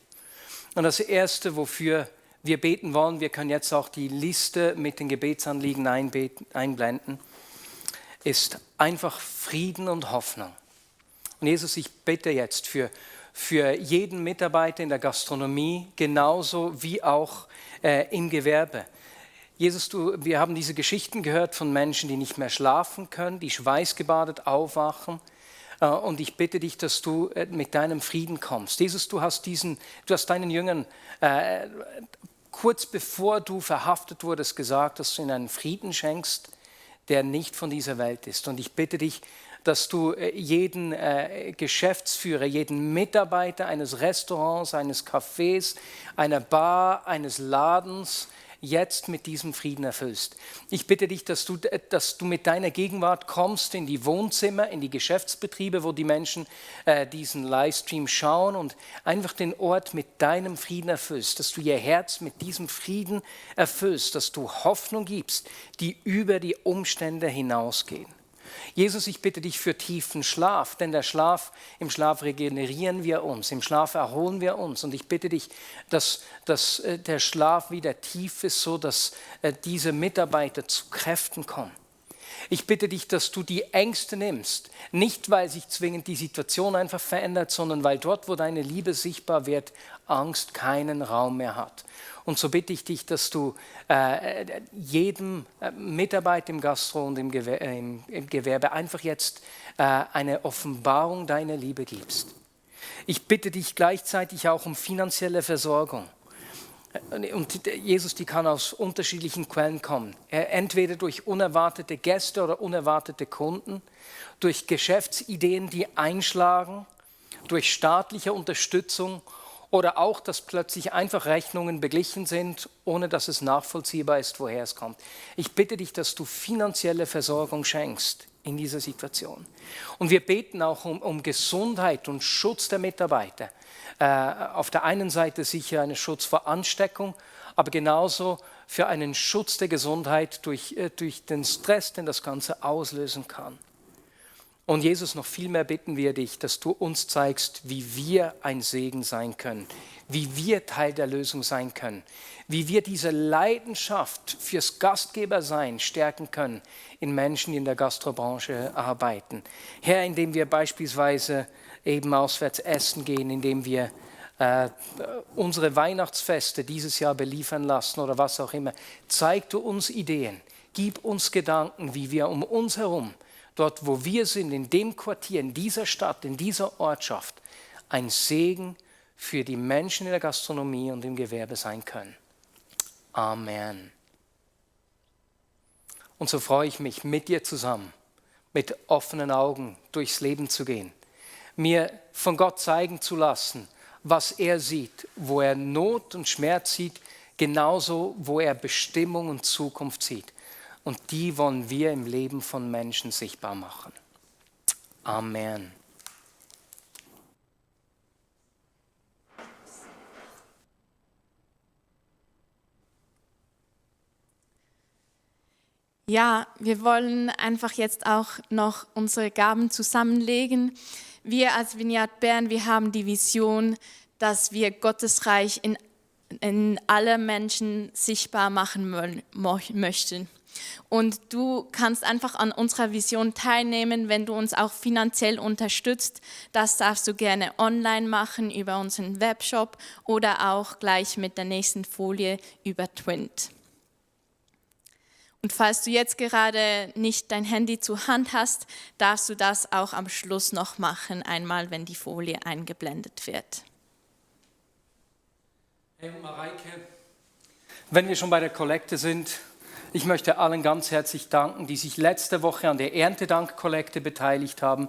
Und das Erste, wofür wir beten wollen, wir können jetzt auch die Liste mit den Gebetsanliegen einblenden, ist einfach Frieden und Hoffnung. Und Jesus, ich bitte jetzt für jeden Mitarbeiter in der Gastronomie, genauso wie auch im Gewerbe. Jesus, wir haben diese Geschichten gehört von Menschen, die nicht mehr schlafen können, die schweißgebadet aufwachen, Und ich bitte dich, dass du mit deinem Frieden kommst. Jesus, du hast deinen Jüngern kurz bevor du verhaftet wurdest gesagt, dass du ihnen einen Frieden schenkst, der nicht von dieser Welt ist. Und ich bitte dich, dass du jeden Geschäftsführer, jeden Mitarbeiter eines Restaurants, eines Cafés, einer Bar, eines Ladens jetzt mit diesem Frieden erfüllst. Ich bitte dich, dass du mit deiner Gegenwart kommst in die Wohnzimmer, in die Geschäftsbetriebe, wo die Menschen diesen Livestream schauen und einfach den Ort mit deinem Frieden erfüllst, dass du ihr Herz mit diesem Frieden erfüllst, dass du Hoffnung gibst, die über die Umstände hinausgehen. Jesus, ich bitte dich für tiefen Schlaf, denn im Schlaf regenerieren wir uns, im Schlaf erholen wir uns. Und ich bitte dich, dass der Schlaf wieder tief ist, so dass diese Mitarbeiter zu Kräften kommen. Ich bitte dich, dass du die Ängste nimmst, nicht weil sich zwingend die Situation einfach verändert, sondern weil dort, wo deine Liebe sichtbar wird, Angst keinen Raum mehr hat. Und so bitte ich dich, dass du jedem Mitarbeiter im Gastro und im Gewerbe einfach jetzt eine Offenbarung deiner Liebe gibst. Ich bitte dich gleichzeitig auch um finanzielle Versorgung. Und Jesus, die kann aus unterschiedlichen Quellen kommen. Entweder durch unerwartete Gäste oder unerwartete Kunden, durch Geschäftsideen, die einschlagen, durch staatliche Unterstützung oder auch, dass plötzlich einfach Rechnungen beglichen sind, ohne dass es nachvollziehbar ist, woher es kommt. Ich bitte dich, dass du finanzielle Versorgung schenkst in dieser Situation. Und wir beten auch um Gesundheit und Schutz der Mitarbeiter. Auf der einen Seite sicher einen Schutz vor Ansteckung, aber genauso für einen Schutz der Gesundheit durch den Stress, den das Ganze auslösen kann. Und Jesus, noch viel mehr bitten wir dich, dass du uns zeigst, wie wir ein Segen sein können, wie wir Teil der Lösung sein können, wie wir diese Leidenschaft fürs Gastgebersein stärken können in Menschen, die in der Gastrobranche arbeiten. Herr, indem wir beispielsweise eben auswärts essen gehen, indem wir unsere Weihnachtsfeste dieses Jahr beliefern lassen oder was auch immer. Zeig du uns Ideen, gib uns Gedanken, wie wir um uns herum, dort wo wir sind, in dem Quartier, in dieser Stadt, in dieser Ortschaft, ein Segen für die Menschen in der Gastronomie und im Gewerbe sein können. Amen. Und so freue ich mich, mit dir zusammen, mit offenen Augen durchs Leben zu gehen, mir von Gott zeigen zu lassen, was er sieht, wo er Not und Schmerz sieht, genauso wo er Bestimmung und Zukunft sieht. Und die wollen wir im Leben von Menschen sichtbar machen. Amen. Ja, wir wollen einfach jetzt auch noch unsere Gaben zusammenlegen. Wir als Vineyard Bern, wir haben die Vision, dass wir Gottes Reich in alle Menschen sichtbar machen möchten. Und du kannst einfach an unserer Vision teilnehmen, wenn du uns auch finanziell unterstützt. Das darfst du gerne online machen über unseren Webshop oder auch gleich mit der nächsten Folie über Twint. Und falls du jetzt gerade nicht dein Handy zur Hand hast, darfst du das auch am Schluss noch machen, einmal wenn die Folie eingeblendet wird. Hey Mareike, wenn wir schon bei der Kollekte sind, ich möchte allen ganz herzlich danken, die sich letzte Woche an der Erntedank-Kollekte beteiligt haben.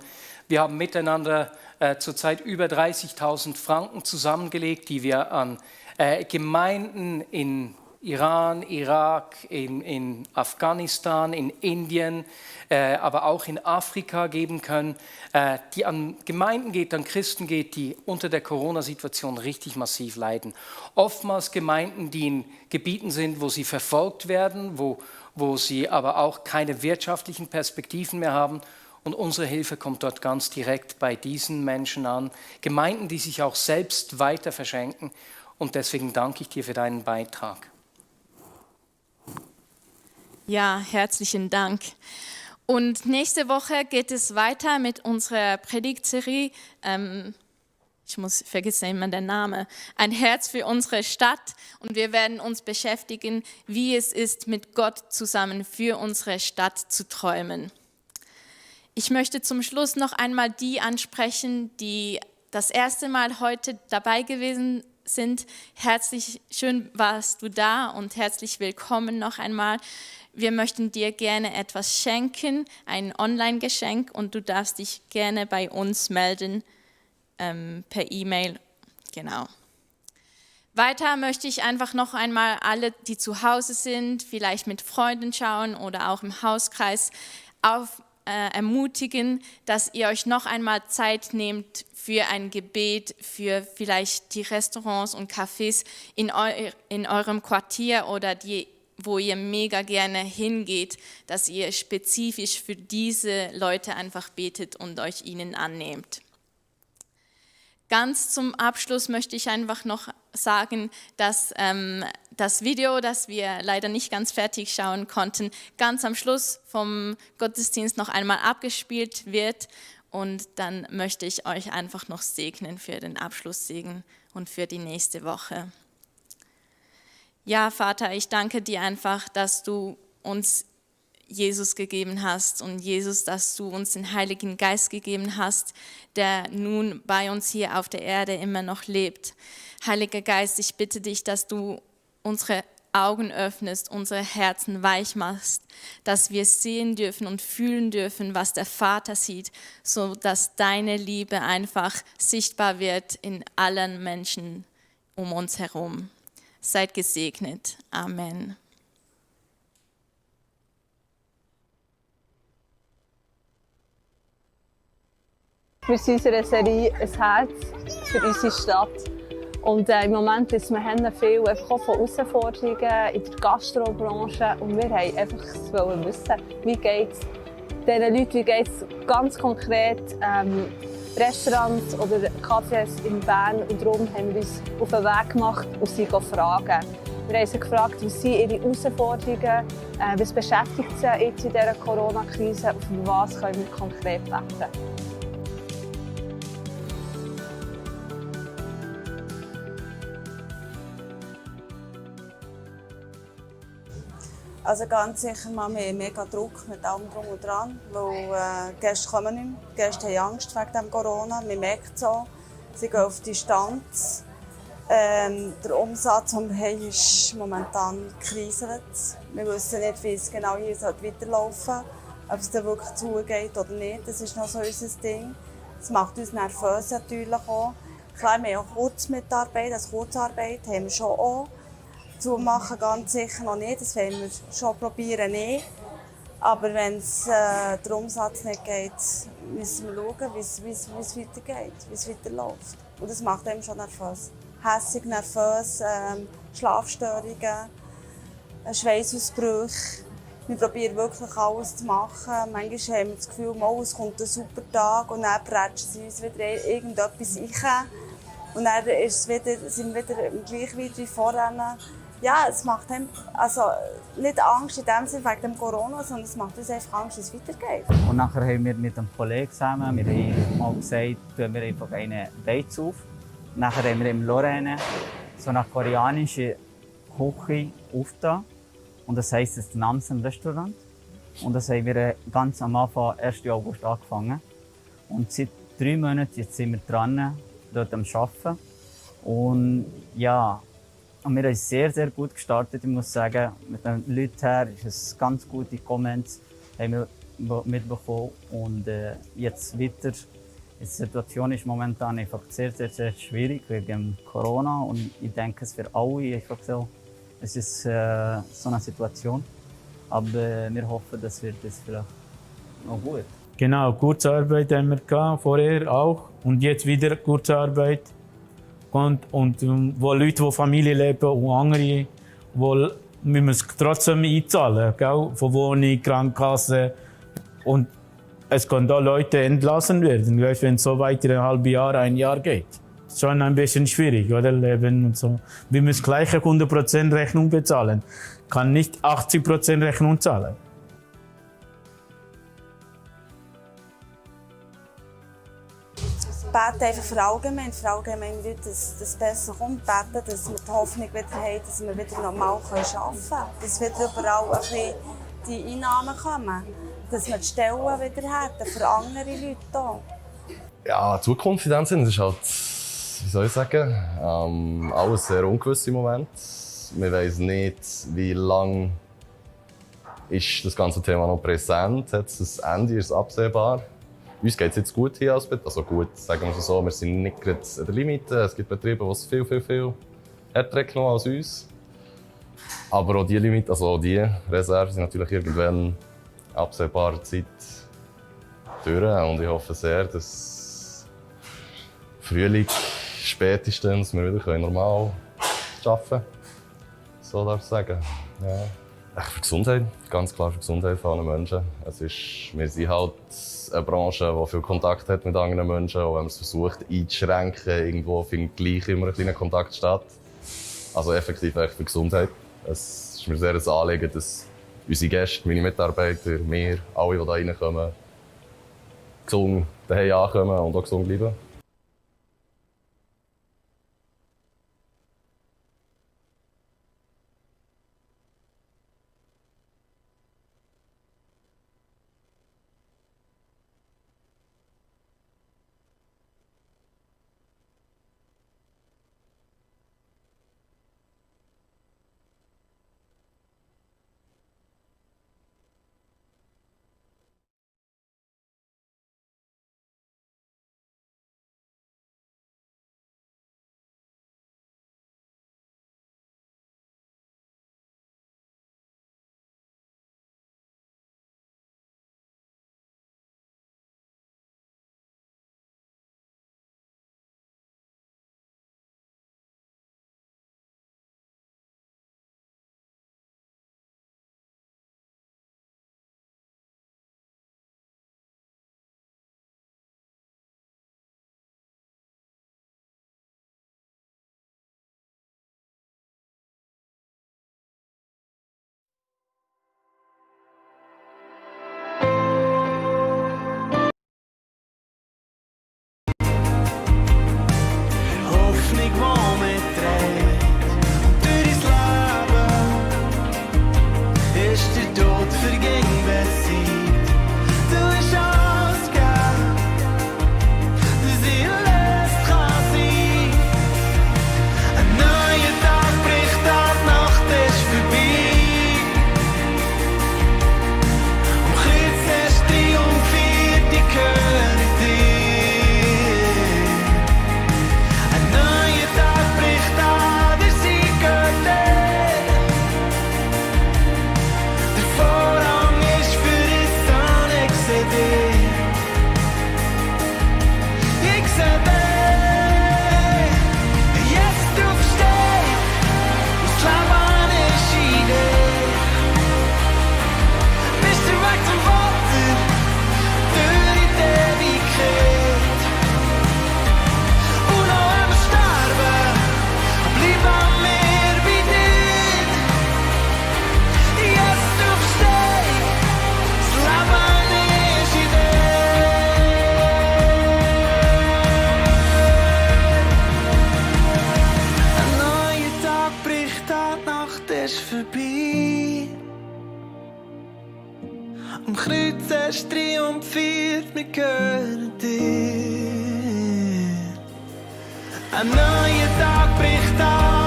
Wir haben miteinander zurzeit über 30.000 Franken zusammengelegt, die wir an Gemeinden in Iran, Irak, in Afghanistan, in Indien, aber auch in Afrika geben können, die an Gemeinden geht, an Christen geht, die unter der Corona-Situation richtig massiv leiden. Oftmals Gemeinden, die in Gebieten sind, wo sie verfolgt werden, wo sie aber auch keine wirtschaftlichen Perspektiven mehr haben. Und unsere Hilfe kommt dort ganz direkt bei diesen Menschen an. Gemeinden, die sich auch selbst weiter verschenken. Und deswegen danke ich dir für deinen Beitrag. Ja, herzlichen Dank. Und nächste Woche geht es weiter mit unserer Predigtserie. Ich vergesse immer den Namen. Ein Herz für unsere Stadt. Und wir werden uns beschäftigen, wie es ist, mit Gott zusammen für unsere Stadt zu träumen. Ich möchte zum Schluss noch einmal die ansprechen, die das erste Mal heute dabei gewesen sind. Herzlich schön warst du da und herzlich willkommen noch einmal. Wir möchten dir gerne etwas schenken, ein Online-Geschenk, und du darfst dich gerne bei uns melden per E-Mail. Genau. Weiter möchte ich einfach noch einmal alle, die zu Hause sind, vielleicht mit Freunden schauen oder auch im Hauskreis, ermutigen, dass ihr euch noch einmal Zeit nehmt für ein Gebet, für vielleicht die Restaurants und Cafés in eurem Quartier oder wo ihr mega gerne hingeht, dass ihr spezifisch für diese Leute einfach betet und euch ihnen annehmt. Ganz zum Abschluss möchte ich einfach noch sagen, dass das Video, das wir leider nicht ganz fertig schauen konnten, ganz am Schluss vom Gottesdienst noch einmal abgespielt wird. Und dann möchte ich euch einfach noch segnen für den Abschlusssegen und für die nächste Woche. Ja, Vater, ich danke dir einfach, dass du uns Jesus gegeben hast und Jesus, dass du uns den Heiligen Geist gegeben hast, der nun bei uns hier auf der Erde immer noch lebt. Heiliger Geist, ich bitte dich, dass du unsere Augen öffnest, unsere Herzen weich machst, dass wir sehen dürfen und fühlen dürfen, was der Vater sieht, so dass deine Liebe einfach sichtbar wird in allen Menschen um uns herum. Seid gesegnet. Amen. Wir sind in unserer Serie «Ein Herz für unsere Stadt». Und im Moment ist wir viel einfach auch von Herausforderungen in der Gastrobranche. Und wir wollten einfach wissen, wie geht es diesen Leuten, wie geht es ganz konkret Restaurants oder Cafés in Bern. Und darum haben wir uns auf den Weg gemacht und sie fragen. Wir haben sie gefragt, was sind ihre Herausforderungen, was beschäftigt sie jetzt in dieser Corona-Krise und für was können wir konkret beten. Also ganz sicher mal mega Druck mit allem drum und dran, weil Gäste kommen nicht mehr. Die Gäste haben Angst wegen dem Corona, man merkt es auch. Sie gehen auf Distanz. Der Umsatz, den wir haben, ist momentan gekriselt. Wir wissen nicht, wie es genau hier weiterlaufen soll, ob es dann wirklich zugeht oder nicht. Das ist noch so unser Ding. Das macht uns nervös natürlich auch. Klar, wir haben auch Kurzmitarbeit, also Kurzarbeit haben wir schon auch. Zumachen ganz sicher noch nicht, das wollen wir schon probieren nicht. Aber wenn es der Umsatz nicht geht, müssen wir schauen, wie es weitergeht, wie es weiterläuft. Und das macht einem schon nervös. Hässig, nervös, Schlafstörungen, Schweißausbrüche. Wir probieren wirklich alles zu machen. Manchmal haben wir das Gefühl, es kommt ein super Tag und dann prätscht sie uns wieder irgendetwas rein. Und dann sind wir wieder im gleichen wie vorher. Ja, es macht einem also nicht Angst in dem Sinne wegen dem Corona, sondern es macht uns einfach Angst, wie es weitergeht. Und nachher haben wir mit einem Kollegen zusammen, wir haben mal gesagt, tun wir einfach einen Beiz auf. Nachher haben wir im Lorraine so eine koreanische Küche aufgetan. Und das heisst das Namsen-Restaurant. Und das haben wir ganz am Anfang, 1. August, angefangen. Und seit 3 Monaten jetzt sind wir dran, dort am Arbeiten. Und ja, und wir haben sehr, sehr gut gestartet, ich muss sagen. Mit den Leuten her ist es ganz gute Comments haben wir mitbekommen. Und jetzt weiter. Die Situation ist momentan einfach sehr, sehr, sehr schwierig wegen Corona. Und ich denke, es für alle einfach so. Es ist so eine Situation. Aber wir hoffen, dass wir das vielleicht noch gut. Genau, Kurzarbeit haben wir gehabt, vorher auch. Und jetzt wieder Kurzarbeit. Und wo Leute, die Familie leben und andere, wo wir müssen trotzdem einzahlen, gell? Von Wohnung, Krankenkasse. Und es können da Leute entlassen werden, wenn es so weiter ein Jahr geht. Das ist schon ein bisschen schwierig, oder? Leben und so. Wir müssen gleich 100% Rechnung bezahlen. Kann nicht 80% Rechnung zahlen. Beten einfach für allgemein Leute, dass es besser kommt. Beten, dass wir die Hoffnung wieder haben, dass wir wieder normal arbeiten können. Dass wieder überall ein bisschen die Einnahmen kommen. dass wir die Stellen wieder hätten für andere Leute auch. Ja, die Zukunft in dem Sinne ist halt, wie soll ich sagen, alles sehr ungewiss im Moment. Wir wissen nicht, wie lange ist das ganze Thema noch präsent. Jetzt das Ende ist absehbar. Uns geht es jetzt gut hier als Betrieb. Also gut, sagen wir es so, wir sind nicht gerade an der Limite. Es gibt Betriebe, die es viel härter genommen als uns. Aber auch diese Limite, also die Reserven sind natürlich irgendwann absehbarer Zeit durch. Und ich hoffe sehr, dass Frühling spätestens wir wieder normal arbeiten können. So darf ich sagen. Ja. Für Gesundheit, ganz klar für die Gesundheit von allen Menschen. Wir sind halt eine Branche, die viel Kontakt hat mit anderen Menschen. Auch wenn man es versucht einzuschränken, irgendwo findet gleich immer ein kleiner Kontakt statt. Also effektiv echt für die Gesundheit. Es ist mir sehr ein Anliegen, dass unsere Gäste, meine Mitarbeiter, wir, alle, die hier reinkommen, gesund daheim ankommen und auch gesund bleiben. Am Kreuz hast du triumphiert, wir gehören dir. Ein neuer Tag bricht an.